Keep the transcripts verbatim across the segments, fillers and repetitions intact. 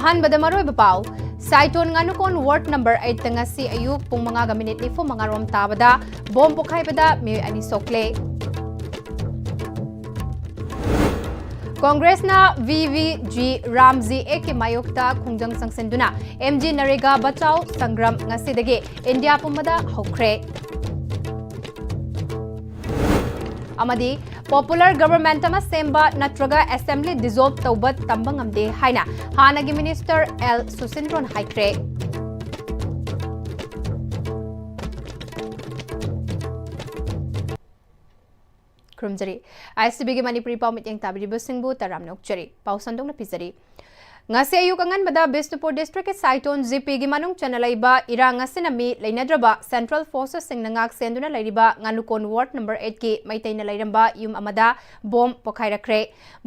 ꯑꯍꯥꯟꯕꯗ ꯃꯔꯨꯑꯣꯏꯕ ꯄꯥꯎ꯫ ꯁꯥꯏꯇꯣꯟ ꯉꯥꯅꯨꯀꯣꯟ ward number eight ꯇ ꯉꯁꯤ ꯑꯌꯨꯛ ꯄꯨꯡ ꯃꯉꯥꯒ ꯃꯤꯅꯤꯠ ꯅꯤꯐꯨ ꯃꯉꯥ ꯔꯣꯝ ꯇꯥꯕꯗ ꯕꯣꯝ ꯄꯣꯈꯥꯏꯕꯗ ꯃꯤꯑꯣꯏ ꯑꯅꯤ ꯁꯣꯛꯂꯦ꯫ ꯀꯣꯡꯒ꯭ꯔꯦꯁꯅ V V G RAM G Act ꯀꯤ ꯃꯥꯌꯣꯛꯇ ꯈꯣꯡꯖꯪ ꯆꯪꯁꯤꯟꯗꯨꯅ M G ꯅꯔꯦꯒꯥ ꯕꯆꯥꯎ ꯁꯪꯒ꯭ꯔꯥꯝ ꯉꯁꯤꯗꯒꯤ ꯏꯟꯗꯤꯌꯥ ꯄꯨꯝꯕꯗ ꯍꯧꯈ꯭ꯔꯦ꯫ ꯑꯃꯗꯤ popular government ꯑꯃ ꯁꯦꯝꯕ ꯅꯠꯇ꯭ꯔꯒ assembly dissolve ꯇꯧꯕ ꯇꯝꯕ ꯉꯝꯗꯦ ꯍꯥꯏꯅ ꯍꯥꯟꯅꯒꯤ minister L ꯁꯨꯁꯤꯟꯗ꯭ꯔꯣꯅ ꯍꯥꯏꯈ꯭ꯔꯦ꯫ ꯈꯨꯔꯨꯝꯖꯔꯤ꯫ I S T V ꯒꯤ ꯃꯅꯤꯄꯨꯔꯤ ꯄꯥꯎ ꯃꯤꯠꯌꯦꯡ ꯇꯥꯕꯤꯔꯤꯕꯁꯤꯡꯕꯨ ꯇꯔꯥꯝꯅ ꯑꯣꯛꯆꯔꯤ꯫ ꯄꯥꯎ ꯁꯟꯗꯣꯛꯅ ꯄꯤꯖꯔꯤ꯫ ꯉꯁꯤ ꯑꯌꯨꯛ ꯑꯉꯟꯕꯗ ꯕꯤꯁꯅꯨꯄꯨꯔ district ꯀꯤ ꯁꯥꯏꯇꯣꯟ G P ꯒꯤ ꯃꯅꯨꯡ ꯆꯟꯅ ꯂꯩꯕ ꯏꯔꯥꯡ ꯑꯁꯤꯅ ꯃꯤ ꯂꯩꯅꯗ꯭ꯔꯕ central forces ꯁꯤꯡꯅ ꯉꯥꯛ ꯁꯦꯟꯗꯨꯅ ꯂꯩꯔꯤꯕ ꯉꯥꯅꯨꯀꯣꯟ ward number eight ꯀꯤ ꯃꯩꯇꯩꯅ ꯂꯩꯔꯝꯕ ꯌꯨꯝ ꯑꯃꯗ ꯕꯣꯝ ꯄꯣꯈꯥꯏꯔꯛꯈ꯭ꯔꯦ꯫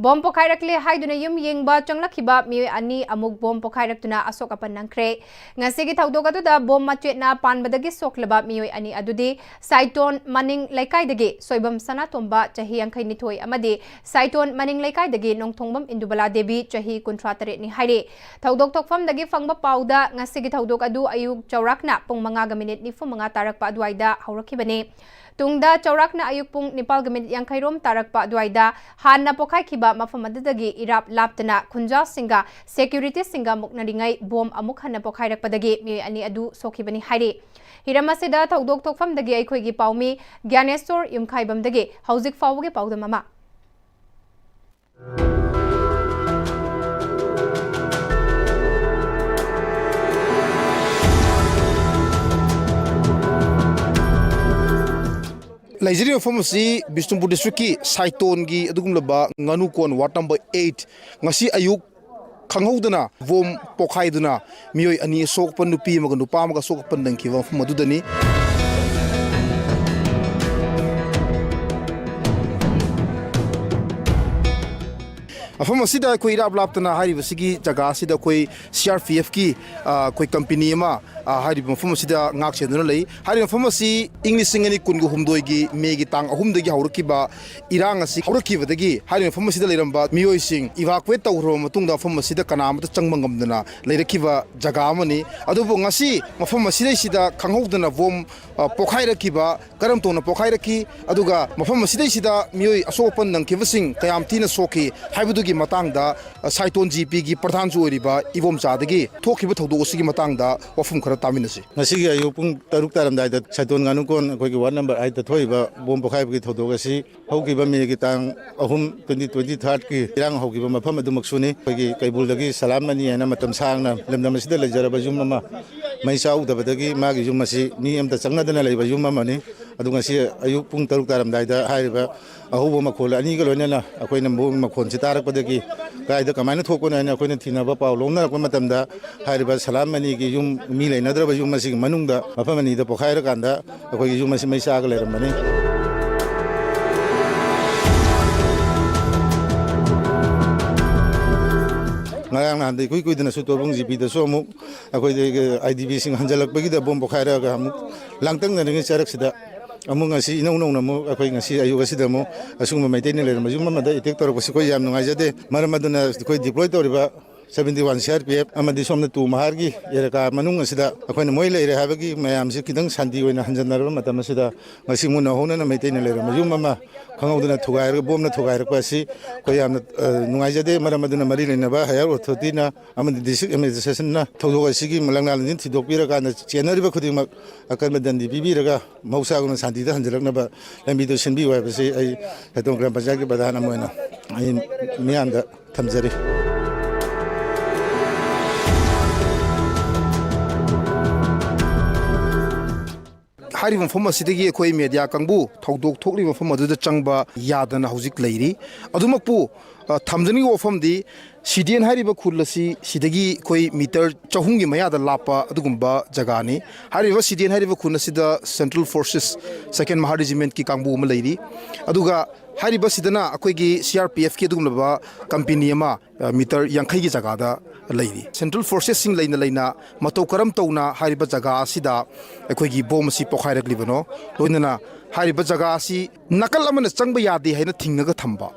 ꯕꯣꯝ ꯄꯣꯈꯥꯏꯔꯛꯂꯦ ꯍꯥꯏꯗꯨꯅ ꯌꯨꯝ ꯌꯦꯡꯕ ꯆꯪꯂꯛꯈꯤꯕ ꯃꯤꯑꯣꯏ ꯑꯅꯤ ꯑꯃꯨꯛ ꯕꯣꯝ ꯄꯣꯈꯥꯏꯔꯛꯇꯨꯅ ꯑꯁꯣꯛ ꯑꯄꯟ ꯅꯪꯈ꯭ꯔꯦ꯫ ꯉꯁꯤꯒꯤ ꯊꯧꯗꯣꯛ ꯑꯗꯨꯗ ꯕꯣꯝ ꯃꯆꯦꯠꯅ ꯄꯥꯟꯕꯗꯒꯤ ꯁꯣꯛꯂꯕ ꯃꯤꯑꯣꯏ ꯑꯅꯤ ꯑꯗꯨꯗꯤ ꯁꯥꯏꯇꯣꯟ ꯃꯅꯤꯡ ꯂꯩꯀꯥꯏꯗꯒꯤ ꯁꯣꯏꯕꯝ ꯁꯅꯥꯇꯣꯝꯕ, ꯆꯍꯤ ꯌꯥꯡꯈꯩ ꯅꯤꯊꯣꯏ, ꯑꯃꯗꯤ ꯁꯥꯏꯇꯣꯟ ꯃꯅꯤꯡ ꯂꯩꯀꯥꯏꯗꯒꯤ ꯅꯣꯡꯊꯣꯡꯕꯝ ꯏꯟꯗꯨꯕꯂꯥ ꯗꯦꯕꯤ, ꯆꯍꯤ ꯀꯨꯟꯊ꯭ꯔꯥ ꯇꯔꯦꯠꯅꯤ ꯍꯥꯏꯔꯤ꯫ ꯊꯧꯗꯣꯛ ꯊꯣꯛꯐꯝꯗꯒꯤ ꯐꯪꯕ ꯄꯥꯎꯗ ꯉꯁꯤꯒꯤ ꯊꯧꯗꯣꯛ ꯑꯗꯨ ꯑꯌꯨꯛ ꯆꯥꯎꯔꯥꯛꯅ ꯄꯨꯡ ꯃꯉꯥꯒ ꯃꯤꯅꯤꯠ ꯅꯤꯐꯨ ꯃꯉꯥ ꯇꯥꯔꯛꯄ ꯑꯗꯨꯋꯥꯏꯗ ꯍꯧꯔꯛꯈꯤꯕꯅꯤ꯫ ꯇꯨꯡꯗ ꯆꯥꯎꯔꯥꯛꯅ ꯑꯌꯨꯛ ꯄꯨꯡ ꯅꯤꯄꯥꯜꯒ ꯃꯤꯅꯤꯠ ꯌꯥꯡꯈꯩ ꯔꯣꯝ ꯇꯥꯔꯛꯄ ꯑꯗꯨꯋꯥꯏꯗ ꯍꯥꯟꯅ ꯄꯣꯈꯥꯏꯈꯤꯕ ꯃꯐꯝ ꯑꯗꯨꯗꯒꯤ ꯏꯔꯥꯞ ꯂꯥꯞꯇꯅ ꯈꯨꯟꯖꯥꯁꯤꯡꯒ security ꯁꯤꯡꯒ ꯃꯨꯛꯅꯔꯤꯉꯩ ꯕꯣꯝ ꯑꯃꯨꯛ ꯍꯟꯅ ꯄꯣꯈꯥꯏꯔꯛꯄꯗꯒꯤ ꯃꯤꯑꯣꯏ ꯑꯅꯤ ꯑꯗꯨ ꯁꯣꯛꯈꯤꯕꯅꯤ ꯍꯥꯏꯔꯤ꯫ ꯍꯤꯔꯝ ꯑꯁꯤꯗ ꯊꯧꯗꯣꯛ ꯊꯣꯛꯐꯝꯗꯒꯤ ꯑꯩꯈꯣꯏꯒꯤ ꯄꯥꯎꯃꯤ ꯒ꯭ꯌꯥꯅꯦꯁꯣꯔ ꯌꯨꯝꯈꯥꯏꯕꯝꯗꯒꯤ ꯍꯧꯖꯤꯛ ꯐꯥꯎꯕꯒꯤ ꯄꯥꯎꯗꯝ ꯑꯃ꯫ ꯂꯩꯖꯔꯤꯕ ꯃꯐꯝ ꯑꯁꯤ ꯕꯤꯁꯅꯨꯄꯨꯔ district ꯀꯤ ꯁꯥꯏꯇꯣꯟꯒꯤ ꯑꯗꯨꯒꯨꯝꯂꯕ ꯉꯥꯅꯨꯀꯣꯟ ward number eight, ꯉꯁꯤ ꯑꯌꯨꯛ ꯈꯪꯍꯧꯗꯅ ꯕꯣꯝ ꯄꯣꯈꯥꯏꯗꯨꯅ ꯃꯤꯑꯣꯏ ꯑꯅꯤ ꯑꯁꯣꯛꯄ, ꯅꯨꯄꯤ ꯑꯃꯒ ꯅꯨꯄꯥ ꯑꯃꯒ ꯑꯁꯣꯛ ꯑꯄꯟ ꯅꯪꯈꯤꯕ ꯃꯐꯝ ꯑꯗꯨꯗꯅꯤ꯫ ꯃꯐꯝ ꯑꯁꯤꯗ ꯑꯩꯈꯣꯏ ꯏꯔꯥꯞ ꯂꯥꯞꯇꯅ ꯍꯥꯏꯔꯤꯕꯁꯤꯒꯤ ꯖꯒꯥ ꯑꯁꯤꯗ ꯑꯩꯈꯣꯏ ꯁꯤ ꯑꯥꯔ ꯄꯤ ꯑꯦꯐꯀꯤ, ꯑ, ꯑꯩꯈꯣꯏ ꯀꯝꯄꯦꯅꯤ ꯑꯃ, ꯑ, ꯍꯥꯏꯔꯤꯕ ꯃꯐꯝ ꯑꯁꯤꯗ ꯉꯥꯛ ꯁꯦꯟꯗꯨꯅ ꯂꯩ꯫ ꯍꯥꯏꯔꯤꯕ ꯃꯐꯝ ꯑꯁꯤ ꯏꯪ ꯂꯤꯁꯤꯡ ꯑꯅꯤ ꯀꯨꯟꯒ ꯍꯨꯝꯗꯣꯏꯒꯤ ꯃꯦꯒꯤ ꯇꯥꯡ ꯑꯍꯨꯝꯗꯒꯤ ꯍꯧꯔꯛꯈꯤꯕ ꯏꯔꯥꯡ ꯑꯁꯤ ꯍꯧꯔꯛꯈꯤꯕꯗꯒꯤ ꯍꯥꯏꯔꯤꯕ ꯃꯐꯝ ꯑꯁꯤꯗ ꯂꯩꯔꯝꯕ ꯃꯤꯑꯣꯏꯁꯤꯡ ꯏꯚꯥꯀꯨꯋꯦꯠ ꯇꯧꯈ꯭ꯔꯕ ꯃꯇꯨꯡꯗ ꯃꯐꯝ ꯑꯁꯤꯗ ꯀꯅꯥ ꯑꯃꯠꯇ ꯆꯪꯕ ꯉꯝꯗꯅ ꯂꯩꯔꯛꯈꯤꯕ ꯖꯒꯥ ꯑꯃꯅꯤ꯫ ꯑꯗꯨꯕꯨ ꯉꯁꯤ ꯃꯐꯝ ꯑꯁꯤꯗꯩꯁꯤꯗ ꯈꯪꯍꯧꯗꯅ ꯕꯣꯝ, ꯑ, ꯄꯣꯈꯥꯏꯔꯛꯈꯤꯕ, ꯀꯔꯝ ꯇꯧꯅ ꯄꯣꯈꯥꯏꯔꯛꯈꯤ, ꯑꯗꯨꯒ ꯃꯐꯝ ꯑꯁꯤꯗꯩꯁꯤꯗ ꯃꯤꯑꯣꯏ ꯑꯁꯣꯛ ꯑꯄꯟ ꯅꯪꯈꯤꯕꯁꯤꯡ ꯀꯌꯥꯝ ꯊꯤꯅ ꯁꯣꯛꯈꯤ ꯍꯥꯏꯕꯗꯨꯒꯤ ꯃꯇꯥꯡꯗ, ꯑ, ꯁꯥꯏꯇꯣꯟ ꯖꯤ ꯄꯤꯒꯤ ꯄ꯭ꯔꯙꯥꯟꯁꯨ ꯑꯣꯏꯔꯤꯕ ꯏꯕꯣꯝꯆꯥꯗꯒꯤ ꯊꯣꯛꯈꯤꯕ ꯊꯧꯗꯣꯛ ꯑꯁꯤꯒꯤ ꯃꯇꯥꯡꯗ ꯋꯥꯐꯝ ꯈꯔ ꯇꯥꯃꯤꯟꯅꯁꯤ꯫ ꯉꯁꯤꯒꯤ ꯑꯌꯨꯛ ꯄꯨꯡ ꯇꯔꯨꯛ ꯇꯥꯔꯝꯗꯥꯏꯗ ꯁꯥꯏꯇꯣꯟ ꯉꯥꯅꯨꯀꯣꯟ ꯑꯩꯈꯣꯏꯒꯤ ꯋꯥꯔꯗ ꯅꯝꯕꯔ ꯑꯥꯏꯠꯇ ꯊꯣꯛꯏꯕ ꯕꯣꯝ ꯄꯣꯈꯥꯏꯕꯒꯤ ꯊꯧꯗꯣꯛ ꯑꯁꯤ ꯍꯧꯈꯤꯕ ꯃꯦꯒꯤ ꯇꯥꯡ ꯑꯍꯨꯝ, twenty twenty third ꯀꯤ ꯏꯔꯥꯡ ꯍꯧꯈꯤꯕ ꯃꯐꯝ ꯑꯗꯨꯃꯛꯁꯨꯅꯤ꯫ ꯑꯩꯈꯣꯏꯒꯤ ꯀꯩꯕꯨꯜꯗꯒꯤ ꯁꯂꯥꯝ ꯑꯅꯤ ꯍꯥꯏꯅ ꯃꯇꯝ ꯁꯥꯡꯅ ꯂꯝꯗꯝ ꯑꯁꯤꯗ ꯂꯩꯖꯔꯕ ꯌꯨꯝ ꯑꯃ ꯃꯩ ꯆꯥꯛꯍꯧꯗꯕꯗꯒꯤ ꯃꯥꯒꯤ ꯌꯨꯝ ꯑꯁꯤ ꯃꯤ ꯑꯃꯠꯇ ꯆꯪꯅꯗꯅ ꯂꯩꯕ ꯌꯨꯝ ꯑꯃꯅꯤ꯫ ꯑꯗꯨ ꯉꯁꯤ ꯑꯌꯨꯛ ꯄꯨꯡ ꯇꯔꯨꯛ ꯇꯥꯔꯝꯗꯥꯏꯗ ꯍꯥꯏꯔꯤꯕ ꯑꯍꯧꯕ ꯃꯈꯣꯜ ꯑꯅꯤꯒ ꯂꯣꯏꯅꯅ ꯑꯩꯈꯣꯏꯅ ꯃꯈꯣꯟꯁꯤ ꯇꯥꯔꯛꯄꯗꯒꯤ ꯀꯥꯏꯗ ꯀꯃꯥꯏꯅ ꯊꯣꯛꯄꯅꯣ ꯍꯥꯏꯅ ꯑꯩꯈꯣꯏꯅ ꯊꯤꯅꯕ ꯄꯥꯎ ꯂꯧꯅꯔꯛꯄ ꯃꯇꯝꯗ ꯍꯥꯏꯔꯤꯕ ꯁꯂꯥꯝ ꯑꯅꯤꯒꯤ ꯌꯨꯝ ꯃꯤ ꯂꯩꯅꯗ꯭ꯔꯕ ꯌꯨꯝ ꯑꯁꯤꯒꯤ ꯃꯅꯨꯡꯗ ꯃꯐꯝ ꯑꯅꯤꯗ ꯄꯣꯈꯥꯏꯔꯀꯥꯟꯗ ꯑꯩꯈꯣꯏꯒꯤ ꯌꯨꯝ ꯑꯁꯤ ꯃꯩ ꯆꯥꯛꯑꯒ ꯂꯩꯔꯝꯕꯅꯤ꯫ ꯉꯔꯥꯡ ꯅꯍꯥꯟꯗ ꯏꯀꯨꯏ ꯀꯨꯏꯗꯅꯁꯨ ꯇꯣꯏꯕꯨꯡ ꯖꯤ ꯄꯤꯗꯁꯨ ꯑꯃꯨꯛ ꯑꯩꯈꯣꯏꯗ ꯑꯥꯏ ꯗꯤ ꯕꯤꯁꯤꯡ ꯍꯟꯖꯜꯂꯛꯄꯒꯤꯗ ꯕꯣꯝ ꯄꯣꯈꯥꯏꯔꯛꯑꯒ ꯑꯃꯨꯛ ꯂꯥꯡꯇꯛꯅꯔꯤꯉꯩ ꯆꯔꯛꯁꯤꯗ ꯑꯃꯨꯛ ꯉꯁꯤ ꯏꯅꯧ ꯅꯧꯅ ꯑꯃꯨꯛ ꯑꯩꯈꯣꯏ ꯉꯁꯤ ꯑꯌꯨꯛ ꯑꯁꯤꯗ ꯑꯃꯨꯛ ꯑꯁꯤꯒꯨꯝꯕ ꯃꯩꯇꯩꯅ ꯂꯩꯔꯝꯕ ꯌꯨꯝ ꯑꯃꯗ ꯑꯦꯇꯦꯛ ꯇꯧꯔꯛꯄꯁꯤ ꯑꯩꯈꯣꯏ ꯌꯥꯝ ꯅꯨꯡꯉꯥꯏꯖꯗꯦ꯫ ꯃꯔꯝ ꯑꯗꯨꯅ ꯑꯩꯈꯣꯏ ꯗꯤꯄ꯭ꯂꯣꯏ ꯇꯧꯔꯤꯕ seventy one C R P F ꯑꯃꯗꯤ ꯁꯣꯝꯅ ꯇꯨ ꯃꯍꯥꯔꯒꯤ ꯑꯦꯂꯥꯀꯥ ꯃꯅꯨꯡ ꯑꯁꯤꯗ ꯑꯩꯈꯣꯏꯅ ꯃꯣꯏ ꯂꯩꯔꯦ ꯍꯥꯏꯕꯒꯤ ꯃꯌꯥꯝꯁꯤ ꯈꯤꯇꯪ ꯁꯥꯟꯇꯤ ꯑꯣꯏꯅ ꯍꯟꯖꯟꯅꯔꯕ ꯃꯇꯝ ꯑꯁꯤꯗ ꯉꯁꯤ ꯃꯨꯟꯅ ꯍꯧꯅꯅ ꯃꯩꯇꯩꯅ ꯂꯩꯔꯝꯕ ꯌꯨꯝ ꯑꯃ ꯈꯪꯍꯧꯗꯅ ꯊꯨꯒꯥꯏꯔꯒ ꯕꯣꯝꯅ ꯊꯨꯒꯥꯏꯔꯛꯄ ꯑꯁꯤ ꯑꯩꯈꯣꯏ ꯌꯥꯝꯅ, ꯑ, ꯅꯨꯡꯉꯥꯏꯖꯗꯦ꯫ ꯃꯔꯝ ꯑꯗꯨꯅ ꯃꯔꯤ ꯂꯩꯅꯕ higher authority ꯅ ꯑꯃꯗꯤ district administration ꯅ ꯊꯧꯗꯣꯛ ꯑꯁꯤꯒꯤ ꯂꯪꯂꯥ ꯂꯪꯖꯤꯟ ꯊꯤꯗꯣꯛꯄꯤꯔꯀꯥꯟꯗ ꯆꯦꯟꯅꯔꯤꯕ ꯈꯨꯗꯤꯡꯃꯛ ꯑꯀꯟꯕ ꯗꯟꯗꯤ ꯄꯤꯕꯤꯔꯒ ꯃꯍꯧꯁꯥꯒꯨꯝꯅ ꯁꯥꯟꯇꯤꯗ ꯍꯟꯖꯤꯜꯂꯛꯅꯕ ꯂꯝꯕꯤꯗꯨ ꯁꯤꯟꯕꯤꯌꯨ ꯍꯥꯏꯕꯁꯤ ꯑꯩ ꯁꯥꯏꯇꯣꯟ ꯒ꯭ꯔꯥꯝ ꯄꯟꯆꯥꯌꯠꯀꯤ ꯄ꯭ꯔꯙꯥꯟ ꯑꯃ ꯑꯣꯏꯅ ꯑꯩ ꯃꯤꯌꯥꯝꯗ ꯊꯝꯖꯔꯤ꯫ ꯍꯥꯏꯔꯤꯕ ꯃꯐꯝ ꯑꯁꯤꯗꯒꯤ ꯑꯩꯈꯣꯏ ꯃꯦꯗꯤꯌꯥ ꯀꯥꯡꯕꯨ ꯊꯧꯗꯣꯛ ꯊꯣꯛꯂꯤꯕ ꯃꯐꯝ ꯑꯗꯨꯗ ꯆꯪꯕ ꯌꯥꯗꯅ ꯍꯧꯖꯤꯛ ꯂꯩꯔꯤ꯫ ꯑꯗꯨꯃꯛꯄꯨ, ꯑ, ꯊꯝꯖꯅꯤꯡꯉꯤꯕ ꯋꯥꯐꯝꯗꯤ ꯁꯤꯗꯦꯟ ꯍꯥꯏꯔꯤꯕ ꯈꯨꯜ ꯑꯁꯤ ꯁꯤꯗꯒꯤ ꯑꯩꯈꯣꯏ ꯃꯤꯇꯔ ꯆꯍꯨꯝꯒꯤ ꯃꯌꯥꯗ ꯂꯥꯞꯄ ꯑꯗꯨꯒꯨꯝꯕ ꯖꯒꯥꯅꯤ꯫ ꯍꯥꯏꯔꯤꯕ ꯁꯤꯗꯦꯟ ꯍꯥꯏꯔꯤꯕ ꯈꯨꯜ ꯑꯁꯤꯗ Central Forces Second Mahar Regiment ꯀꯤ ꯀꯥꯡꯕꯨ ꯑꯃ ꯂꯩꯔꯤ꯫ ꯑꯗꯨꯒ ꯍꯥꯏꯔꯤꯕꯁꯤꯗꯅ ꯑꯩꯈꯣꯏꯒꯤ C R P F ꯀꯤ ꯑꯗꯨꯒꯨꯝꯂꯕ ꯀꯝꯄꯦꯅꯤ ꯑꯃ, ꯑ, ꯃꯤꯇꯔ ꯌꯥꯡꯈꯩꯒꯤ ꯖꯒꯥꯗ ꯂꯩꯔꯤ꯫ ꯁꯦꯟꯇ꯭ꯔꯦꯜ ꯐꯣꯔꯁꯦꯁꯁꯤꯡ ꯂꯩꯅ ꯂꯩꯅ ꯃꯇꯧ ꯀꯔꯝ ꯇꯧꯅ ꯍꯥꯏꯔꯤꯕ ꯖꯒꯥ ꯑꯁꯤꯗ ꯑꯩꯈꯣꯏꯒꯤ ꯕꯣꯝ ꯑꯁꯤ ꯄꯣꯈꯥꯏꯔꯛꯂꯤꯕꯅꯣ, ꯂꯣꯏꯅꯅ ꯍꯥꯏꯔꯤꯕ ꯖꯒꯥ ꯑꯁꯤ ꯅꯥꯀꯜ ꯑꯃꯅ ꯆꯪꯕ ꯌꯥꯗꯦ ꯍꯥꯏꯅ ꯊꯤꯡꯉꯒ ꯊꯝꯕ,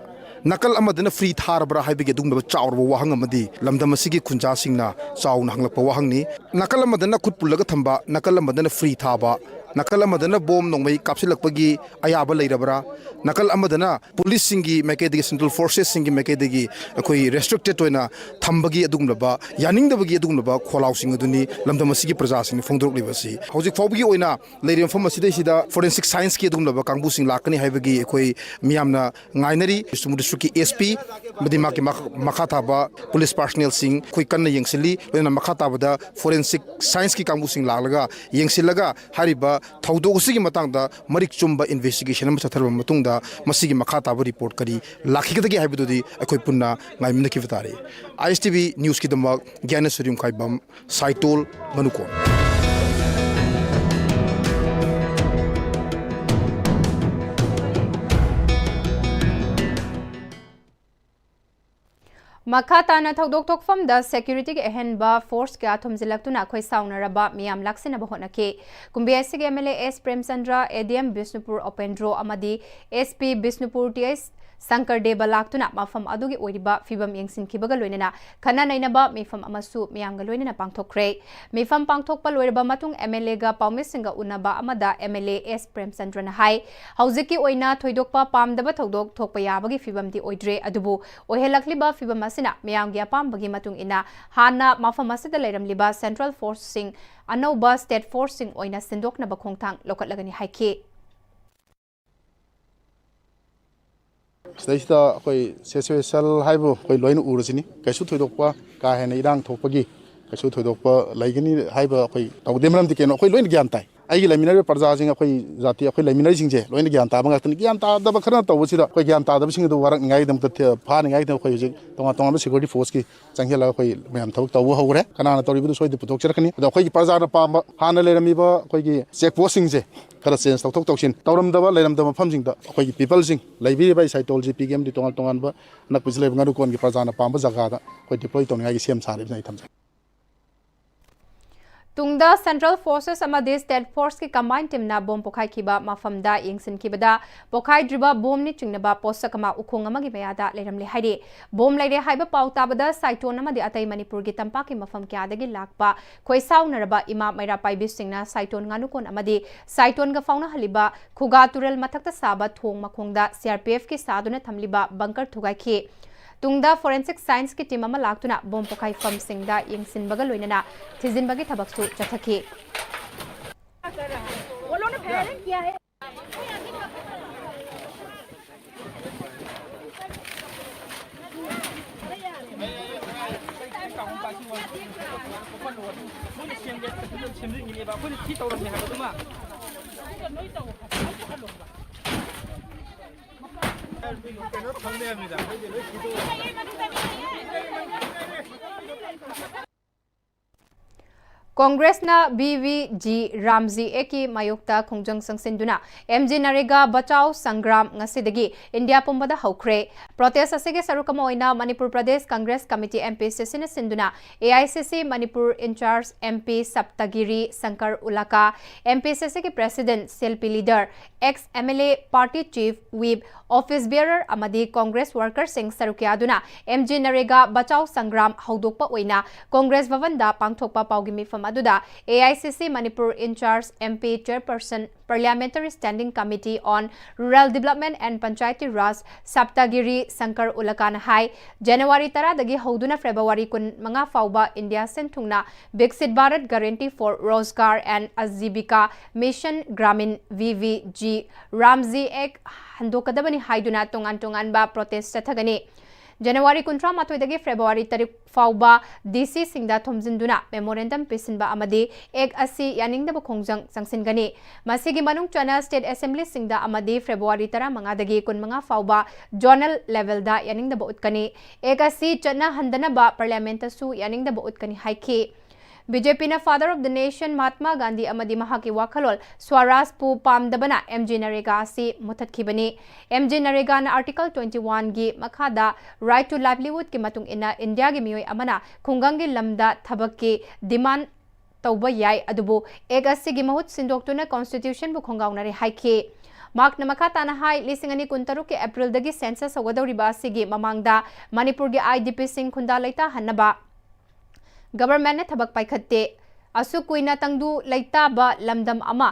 ꯅꯥꯀꯜ ꯑꯃꯗꯅ ꯐ꯭ꯔꯤ ꯊꯥꯔꯕ꯭ꯔꯥ ꯍꯥꯏꯕꯒꯤ ꯑꯗꯨꯒꯨꯝꯂꯕ ꯆꯥꯎꯔꯕ ꯋꯥꯍꯪ ꯑꯃꯗꯤ ꯂꯝꯗꯝ ꯑꯁꯤꯒꯤ ꯈꯨꯟꯖꯥꯁꯤꯡꯅ ꯆꯥꯎꯅ ꯍꯪꯂꯛꯄ ꯋꯥꯍꯪꯅꯤ꯫ ꯅꯥꯀꯜ ꯑꯃꯗꯅ ꯈꯨꯠ ꯄꯨꯜꯂꯒ ꯊꯝꯕ, ꯅꯥꯀꯜ ꯑꯃꯗꯅ ꯐ꯭ꯔꯤ ꯊꯥꯕ, ꯅꯥꯀꯜ ꯑꯃꯗꯅ ꯕꯣꯝ ꯅꯣꯡꯃꯩ ꯀꯥꯞꯁꯤꯜꯂꯛꯄꯒꯤ ꯑꯌꯥꯕ ꯂꯩꯔꯕ꯭ꯔꯥ? ꯅꯥꯀꯜ ꯑꯃꯗꯅ ꯄꯨꯂꯤꯁꯁꯤꯡꯒꯤ ꯃꯥꯏꯀꯩꯗꯒꯤ, ꯁꯦꯟꯇ꯭ꯔꯦꯜ ꯐꯣꯔꯁꯦꯁꯁꯤꯡꯒꯤ ꯃꯥꯏꯀꯩꯗꯒꯤ ꯑꯩꯈꯣꯏ ꯔꯦꯁꯇ꯭ꯔꯤꯛꯇꯦꯠ ꯑꯣꯏꯅ ꯊꯝꯕꯒꯤ ꯑꯗꯨꯒꯨꯝꯂꯕ, ꯌꯥꯅꯤꯡꯗꯕꯒꯤ ꯑꯗꯨꯒꯨꯝꯂꯕ ꯈꯣꯜꯂꯥꯎꯁꯤꯡ ꯑꯗꯨꯅꯤ ꯂꯝꯗꯝ ꯑꯁꯤꯒꯤ ꯄ꯭ꯔꯖꯥꯁꯤꯡꯅ ꯐꯣꯡꯗꯣꯔꯛꯂꯤꯕ ꯑꯁꯤ꯫ ꯍꯧꯖꯤꯛ ꯐꯥꯎꯕꯒꯤ ꯑꯣꯏꯅ ꯂꯩꯔꯤꯕ ꯃꯐꯝ ꯑꯁꯤꯗꯩꯁꯤꯗ ꯐꯣꯔꯦꯟꯁꯤꯛ ꯁꯥꯏꯟꯁꯀꯤ ꯑꯗꯨꯒꯨꯝꯂꯕ ꯀꯥꯡꯕꯨꯁꯤꯡ ꯂꯥꯛꯀꯅꯤ ꯍꯥꯏꯕꯒꯤ ꯑꯩꯈꯣꯏ ꯃꯤꯌꯥꯝꯅ ꯉꯥꯏꯅꯔꯤ꯫ ꯕꯤꯁꯅꯨꯄꯨꯔ ꯗꯤꯁꯇ꯭ꯔꯤꯛꯀꯤ S P ꯑꯃꯗꯤ ꯃꯍꯥꯛꯀꯤ ꯃꯈ-, ꯃꯈꯥ ꯊꯥꯕ ꯄꯨꯂꯤꯁ ꯄꯥꯔꯁꯅꯦꯜꯁꯤꯡ ꯑꯩꯈꯣꯏ ꯀꯟꯅ ꯌꯦꯡꯁꯤꯜꯂꯤ꯫ ꯂꯣꯏꯅꯅ ꯃꯈꯥ ꯇꯥꯕꯗ ꯐꯣꯔꯦꯟꯁꯤꯛ ꯁꯥꯏꯟꯁꯀꯤ ꯀꯥꯡꯕꯨꯁꯤꯡ ꯂꯥꯛꯂꯒ ꯌꯦꯡꯁꯤꯜꯂꯒ ꯍꯥꯏꯔꯤꯕ ꯊꯧꯗꯣꯛ ꯑꯁꯤꯒꯤ ꯃꯇꯥꯡꯗ ꯃꯔꯤꯛ ꯆꯨꯝꯕ ꯏꯟꯚꯦꯁꯇꯤꯒꯦꯁꯟ ꯑꯃ ꯆꯠꯊꯔꯕ ꯃꯇꯨꯡꯗ ꯃꯁꯤꯒꯤ ꯃꯈꯥ ꯇꯥꯕ ꯔꯤꯄꯣꯔꯠ ꯀꯔꯤ ꯂꯥꯛꯈꯤꯒꯗꯒꯦ ꯍꯥꯏꯕꯗꯨꯗꯤ ꯑꯩꯈꯣꯏ ꯄꯨꯟꯅ ꯉꯥꯏꯃꯤꯟꯅꯈꯤꯕ ꯇꯥꯔꯦ꯫ I S T V ꯅ꯭ꯌꯨꯁꯀꯤꯗꯃꯛ ꯒ꯭ꯌꯥꯅꯦꯁꯣꯔꯤ ꯌꯨꯝꯈꯥꯏꯕꯝ, ꯁꯥꯏꯇꯣꯜ, ꯃꯅꯨꯀꯣꯟ꯫ ꯃꯈꯥ ꯇꯥꯅ ꯊꯧꯗꯣꯛ ꯊꯣꯛꯐꯝꯗ ꯁꯦꯀ꯭ꯌꯨꯔꯤꯇꯤꯒꯤ ꯑꯍꯦꯟꯕ ꯐꯣꯔꯁ ꯀꯌꯥ ꯊꯣꯝꯖꯤꯜꯂꯛꯇꯨꯅ ꯑꯩꯈꯣꯏ ꯁꯥꯎꯅꯔꯕ ꯃꯤꯌꯥꯝ ꯂꯥꯛꯁꯤꯟꯅꯕ ꯍꯣꯠꯅꯈꯤ꯫ ꯀꯨꯝꯕꯤ ꯑꯁꯤꯒꯤ M L A S Premchandra, A D M Bishnupur ꯎꯄꯦꯟꯗ꯭ꯔꯣ ꯑꯃꯗꯤ S P Bishnupur T S Shankar ꯗꯦꯕ ꯂꯥꯛꯇꯨꯅ ꯃꯐꯝ ꯑꯗꯨꯒꯤ ꯑꯣꯏꯔꯤꯕ ꯐꯤꯕꯝ ꯌꯦꯡꯁꯤꯟꯈꯤꯕꯒ ꯂꯣꯏꯅꯅ ꯈꯟꯅ ꯅꯩꯅꯕ ꯃꯤꯐꯝ ꯑꯃꯁꯨ ꯃꯤꯌꯥꯝꯒ ꯂꯣꯏꯅꯅ ꯄꯥꯡꯊꯣꯛꯈ꯭ꯔꯦ꯫ ꯃꯤꯐꯝ ꯄꯥꯡꯊꯣꯛꯄ ꯂꯣꯏꯔꯕ ꯃꯇꯨꯡ M L Aꯒ ꯄꯥꯎꯃꯤꯁꯤꯡꯒ ꯎꯅꯕ ꯑꯃꯗ M L A S ꯄ꯭ꯔꯦꯝꯆꯟꯗ꯭ꯔꯅ ꯍꯥꯏ, ꯍꯧꯖꯤꯛꯀꯤ ꯑꯣꯏꯅ ꯊꯣꯏꯗꯣꯛꯄ ꯄꯥꯝꯗꯕ ꯊꯧꯗꯣꯛ ꯊꯣꯛꯄ ꯌꯥꯕꯒꯤ ꯐꯤꯕꯝꯗꯤ ꯑꯣꯏꯗ꯭ꯔꯦ, ꯑꯗꯨꯕꯨ ꯑꯣꯏꯍꯜꯂꯛꯂꯤꯕ ꯐꯤꯕꯝ ꯑꯁꯤꯅ ꯃꯤꯌꯥꯝꯒꯤ ꯑꯄꯥꯝꯕꯒꯤ ꯃꯇꯨꯡ ꯏꯟꯅ ꯍꯥꯟꯅ ꯃꯐꯝ ꯑꯁꯤꯗ ꯂꯩꯔꯝꯂꯤꯕ ꯁꯦꯟꯇ꯭ꯔꯦꯜ ꯐꯣꯔꯁꯁꯤꯡ ꯑꯅꯧꯕ ꯁ꯭ꯇꯦꯠ ꯐꯣꯔꯁꯁꯤꯡ ꯑꯣꯏꯅ ꯁꯤꯟꯗꯣꯛꯅꯕ ꯈꯣꯡꯊꯥꯡ ꯂꯧꯈꯠꯂꯒꯅꯤ ꯍꯥꯏꯈꯤ꯫ ꯁꯤꯗꯩꯁꯤꯗ ꯑꯩꯈꯣꯏ ꯁꯦꯁꯨꯑꯦꯁꯟ ꯍꯥꯏꯕꯨ ꯑꯩꯈꯣꯏ ꯂꯣꯏꯅ ꯎꯔꯁꯤꯅꯤ꯫ ꯀꯩꯁꯨ ꯊꯣꯏꯗꯣꯛꯄ ꯀꯥ ꯍꯦꯟꯅ ꯏꯔꯥꯡ ꯊꯣꯛꯄꯒꯤ ꯀꯩꯁꯨ ꯊꯣꯏꯗꯣꯛꯄ ꯂꯩꯒꯅꯤ ꯍꯥꯏꯕ ꯑꯩꯈꯣꯏ ꯇꯧꯗꯦ꯫ ꯃꯔꯝꯗꯤ ꯀꯩꯅꯣ? ꯑꯩꯈꯣꯏ ꯂꯣꯏꯅ ꯒ꯭ꯌꯥꯟ ꯇꯥꯏ꯫ ꯑꯩꯒꯤ ꯂꯩꯃꯤꯟꯅꯔꯤꯕ ꯄ꯭ꯔꯖꯥꯁꯤꯡ, ꯑꯩꯈꯣꯏ ꯖꯥꯇꯤ, ꯑꯩꯈꯣꯏ ꯂꯩꯃꯤꯟꯅꯔꯤꯁꯤꯡꯁꯦ ꯂꯣꯏꯅ ꯒ꯭ꯌꯥꯟ ꯇꯥꯕ ꯉꯥꯛꯇꯅꯤ꯫ ꯒ꯭ꯌꯥꯟ ꯇꯥꯗꯕ ꯈꯔꯅ ꯇꯧꯕꯁꯤꯗ ꯑꯩꯈꯣꯏ ꯒ꯭ꯌꯥꯟ ꯇꯥꯗꯕꯁꯤꯡ ꯑꯗꯨ ꯋꯥꯔꯛꯅꯤꯡꯉꯥꯏꯒꯤꯗꯃꯛꯇ ꯊ-, ꯐꯥꯅꯤꯡꯉꯥꯏꯒꯤꯗꯃꯛ ꯑꯩꯈꯣꯏ ꯍꯧꯖꯤꯛ ꯇꯣꯉꯥꯟ ꯇꯣꯉꯥꯟꯕ security forceꯀꯤ ꯆꯪꯁꯤꯜꯂꯒ ꯑꯩꯈꯣꯏ ꯃꯌꯥꯝ ꯊꯕꯛ ꯇꯧꯕ ꯍꯧꯈ꯭ꯔꯦ꯫ ꯀꯅꯥꯅ ꯇꯧꯔꯤꯕꯗꯨ ꯁꯣꯏꯗꯅ ꯄꯨꯊꯣꯛꯆꯔꯛꯀꯅꯤ꯫ ꯑꯗꯣ ꯑꯩꯈꯣꯏꯒꯤ ꯄ꯭ꯔꯖꯥꯅ ꯄꯥꯝꯕ ꯍꯥꯟꯅ ꯂꯩꯔꯝꯃꯤꯕ ꯑꯩꯈꯣꯏꯒꯤ check postꯁꯤꯡꯁꯦ ꯈꯔ change, ꯇꯧꯊꯣꯛ ꯇꯧꯁꯤꯟ ꯇꯧꯔꯝꯗꯕ, ꯂꯩꯔꯝꯗꯕ ꯃꯐꯝꯁꯤꯡꯗ ꯑꯩꯈꯣꯏꯒꯤ peopleꯁꯤꯡ, ꯂꯩꯕꯤꯔꯤꯕ ꯑꯩ ꯁꯥꯏꯇꯣꯜ ꯖꯤꯄꯤꯒꯤ ꯑꯃꯗꯤ ꯇꯣꯉꯥꯟ ꯇꯣꯉꯥꯟꯕ ꯑꯅꯛꯄꯁꯤ ꯂꯩꯕ ꯉꯥꯅꯨꯀꯣꯟꯒꯤ ꯄ꯭ꯔꯖꯥꯅ ꯄꯥꯝꯕ ꯖꯒꯥꯗ ꯑꯩꯈꯣꯏ deploy ꯇꯧꯅꯤꯡꯉꯥꯏꯒꯤ ꯁꯦꯝ ꯁꯥꯔꯤꯕꯁꯤꯅ ꯑꯩ ꯊꯝꯖꯒꯦ꯫ ꯇꯨꯡꯗ Central Forces ꯑꯃꯗꯤ State Forceꯀꯤ combined teamꯅ bomb ꯄꯣꯈꯥꯏꯈꯤꯕ ꯃꯐꯝꯗ ꯌꯦꯡꯁꯤꯟꯈꯤꯕꯗ, ꯄꯣꯈꯥꯏꯗ꯭ꯔꯤꯕ bombꯅꯤ ꯆꯤꯡꯅꯕ ꯄꯣꯠꯁꯛ ꯑꯃ ꯎꯈꯣꯡ ꯑꯃꯒꯤ ꯃꯌꯥꯗ ꯂꯩꯔꯝꯂꯦ ꯍꯥꯏꯔꯤ꯫ Bomb ꯂꯩꯔꯦ ꯍꯥꯏꯕ ꯄꯥꯎ ꯇꯥꯕꯗ ꯁꯥꯏꯇꯣꯟ ꯑꯃꯗꯤ ꯑꯇꯩ ꯃꯅꯤꯄꯨꯔꯒꯤ ꯇꯝꯄꯥꯛꯀꯤ ꯃꯐꯝ ꯀꯌꯥꯗꯒꯤ ꯂꯥꯛꯄ ꯈꯣꯏꯁꯥꯎꯅꯔꯕ ꯏꯃꯥ ꯃꯩꯔꯥ ꯄꯥꯏꯕꯤꯁꯤꯡꯅ ꯁꯥꯏꯇꯣꯟ ꯉꯥꯅꯨꯀꯣꯟ ꯑꯃꯗꯤ ꯁꯥꯏꯇꯣꯟꯒ ꯐꯥꯎꯅꯍꯜꯂꯤꯕ ꯈꯨꯒꯥ ꯇꯨꯔꯦꯜ ꯃꯊꯛꯇ ꯁꯥꯕ ꯊꯣꯡ ꯃꯈꯣꯡꯗ CRPFꯀꯤ ꯁꯥꯗꯨꯅ ꯊꯝꯂꯤꯕ bunker ꯊꯨꯒꯥꯏꯈꯤ꯫ ꯇꯨꯡꯗ forensic scienceꯀꯤ team ꯑꯃ ꯂꯥꯛꯇꯨꯅ bomb ꯄꯣꯈꯥꯏꯐꯝꯁꯤꯡꯗ ꯌꯦꯡꯁꯤꯟꯕꯒ ꯂꯣꯏꯅꯅ ꯊꯤꯖꯤꯟꯕꯒꯤ ꯊꯕꯛꯁꯨ ꯆꯠꯊꯈꯤ꯫ Congressꯅ VVG ꯔꯥꯝꯖꯤ Actꯀꯤ ꯃꯥꯌꯣꯛꯇ ꯈꯣꯡꯖꯪ ꯆꯪꯁꯤꯟꯗꯨꯅ MGNREGA ꯕꯆꯥꯎ ꯁꯪꯒ꯭ꯔꯥꯝ ꯉꯁꯤꯗꯒꯤ ꯏꯟꯗꯤꯌꯥ ꯄꯨꯝꯕꯗ ꯍꯧꯈ꯭ꯔꯦ꯫ Protest ꯑꯁꯤꯒꯤ ꯁꯔꯨꯛ ꯑꯃ ꯑꯣꯏꯅ ꯃꯅꯤꯄꯨꯔ ꯄ꯭ꯔꯗꯦꯁ ꯀꯪꯒ꯭ꯔꯦꯁ ꯀꯃꯤꯇꯤ, MPCCꯅ ꯁꯤꯟꯗꯨꯅ AICC Manipur in charge MP Saptagiri Shankar ꯎꯂꯥꯀꯥ, MPCCꯒꯤ president, ꯁꯤꯑꯦꯜꯄꯤ leader, ex MLA, party chief, whip, office bearer ꯑꯃꯗꯤ Congress workerꯁꯤꯡ ꯁꯔꯨꯛ ꯌꯥꯗꯨꯅ MGNREGA ꯕꯆꯥꯎ ꯁꯪꯒ꯭ꯔꯥꯝ ꯍꯧꯗꯣꯛꯄ ꯑꯣꯏꯅ Congress ꯚꯕꯟꯗ ꯄꯥꯡꯊꯣꯛꯄ ꯄꯥꯎꯒꯤ ꯃꯤꯐꯝ ꯑꯗꯨꯗ AICC Manipur in charge, MP chairperson, Parliamentary Standing Committee on Rural Development and Panchayati Raj ꯁꯞꯇꯒꯤꯔꯤ ꯁꯪꯀꯔ ꯎꯂꯥꯀꯥꯅ ꯍꯥꯏ, ꯖꯅꯋꯥꯔꯤ ꯇꯔꯥꯗꯒꯤ ꯍꯧꯗꯨꯅ February ꯀꯨꯟꯃꯉꯥ ꯐꯥꯎꯕ ꯏꯟꯗꯤꯌꯥ ꯁꯤꯟ ꯊꯨꯡꯅ Viksit Bharat Guarantee for Rozgar and Ajeevika Mission Gramin, VVG, ꯔꯥꯝꯖꯤ Act ꯍꯟꯗꯣꯛꯀꯗꯕꯅꯤ ꯍꯥꯏꯗꯨꯅ ꯇꯣꯉꯥꯟ ꯇꯣꯉꯥꯟꯕ protest ꯆꯠꯊꯒꯅꯤ꯫ ꯖꯅꯋꯥꯔꯤ ꯀꯨꯟꯊ꯭ꯔꯥ ꯃꯥꯊꯣꯏꯗꯒꯤ ꯐꯦꯕ꯭ꯔꯨꯋꯥꯔꯤ ꯇꯔꯨꯛ ꯐꯥꯎꯕ ꯗꯤ ꯁꯤ ꯁꯤꯡꯗ ꯊꯣꯝꯖꯤꯟꯗꯨꯅ memorandum ꯄꯤꯁꯤꯟꯕ ꯑꯃꯗꯤ Act ꯑꯁꯤ ꯌꯥꯅꯤꯡꯗꯕ ꯈꯣꯡꯖꯪ ꯆꯪꯁꯤꯟꯒꯅꯤ꯫ ꯃꯁꯤꯒꯤ ꯃꯅꯨꯡ ꯆꯟꯅ state assembly ꯁꯤꯡꯗ ꯑꯃꯗꯤ ꯐꯦꯕ꯭ꯔꯨꯋꯥꯔꯤ ꯇꯔꯥꯃꯉꯥꯗꯒꯤ ꯀꯨꯟꯃꯉꯥ ꯐꯥꯎꯕ zonal level ꯗ ꯌꯥꯅꯤꯡꯗꯕ ꯎꯠꯀꯅꯤ꯫ Act ꯑꯁꯤ ꯆꯠꯅꯍꯟꯗꯅꯕ parliament ꯇꯁꯨ ꯌꯥꯅꯤꯡꯗꯕ ꯎꯠꯀꯅꯤ ꯍꯥꯏꯈꯤ꯫ ꯕꯤ ꯖꯦ ꯄꯤꯅ Father of the Nation Mahatma Gandhi ꯑꯃꯗꯤ ꯃꯍꯥꯛꯀꯤ ꯋꯥꯈꯜꯂꯣꯟ ꯁ꯭ꯋꯔꯥꯖꯄꯨ ꯄꯥꯝꯗꯕꯅ ꯑꯦꯝ ꯖꯤ ꯅꯔꯦꯒꯥ ꯑꯁꯤ ꯃꯨꯊꯠꯈꯤꯕꯅꯤ꯫ ꯑꯦꯝ ꯖꯤ ꯅꯔꯦꯒꯥꯅ Article twenty one ꯒꯤ ꯃꯈꯥꯗ Right to Livelihood ꯀꯤ ꯃꯇꯨꯡ ꯏꯟꯅ ꯏꯟꯗꯤꯌꯥꯒꯤ ꯃꯤꯑꯣꯏ ꯑꯃꯅ ꯈꯨꯡꯒꯪꯒꯤ ꯂꯝꯗ ꯊꯕꯛꯀꯤ demand ꯇꯧꯕ ꯌꯥꯏ, ꯑꯗꯨꯕꯨ Act ꯑꯁꯤꯒꯤ ꯃꯍꯨꯠ ꯁꯤꯟꯗꯣꯛꯇꯨꯅ constitution ꯕꯨ ꯈꯣꯡꯒꯥꯎꯅꯔꯦ ꯍꯥꯏꯈꯤ꯫ ꯃꯍꯥꯛꯅ ꯃꯈꯥ ꯇꯥꯅ ꯍꯥꯏ, ꯂꯤꯁꯤꯡ ꯑꯅꯤ ꯀꯨꯟꯇꯔꯨꯛꯀꯤ ꯑꯦꯄ꯭ꯔꯤꯜꯗꯒꯤ census ꯍꯧꯒꯗꯧꯔꯤꯕ ꯑꯁꯤꯒꯤ ꯃꯃꯥꯡꯗ ꯃꯅꯤꯄꯨꯔꯒꯤ ꯑꯥꯏ ꯗꯤ ꯄꯤ ꯁꯤꯡ ꯈꯨꯟꯗꯥ ꯂꯩꯇꯥꯍꯟꯅꯕ government ꯅ ꯊꯕꯛ ꯄꯥꯏꯈꯠꯇꯦ꯫ ꯑꯁꯨꯛ ꯀꯨꯏꯅ ꯇꯪꯗꯨ ꯂꯩꯇꯥꯕ ꯂꯝꯗꯝ ꯑꯃ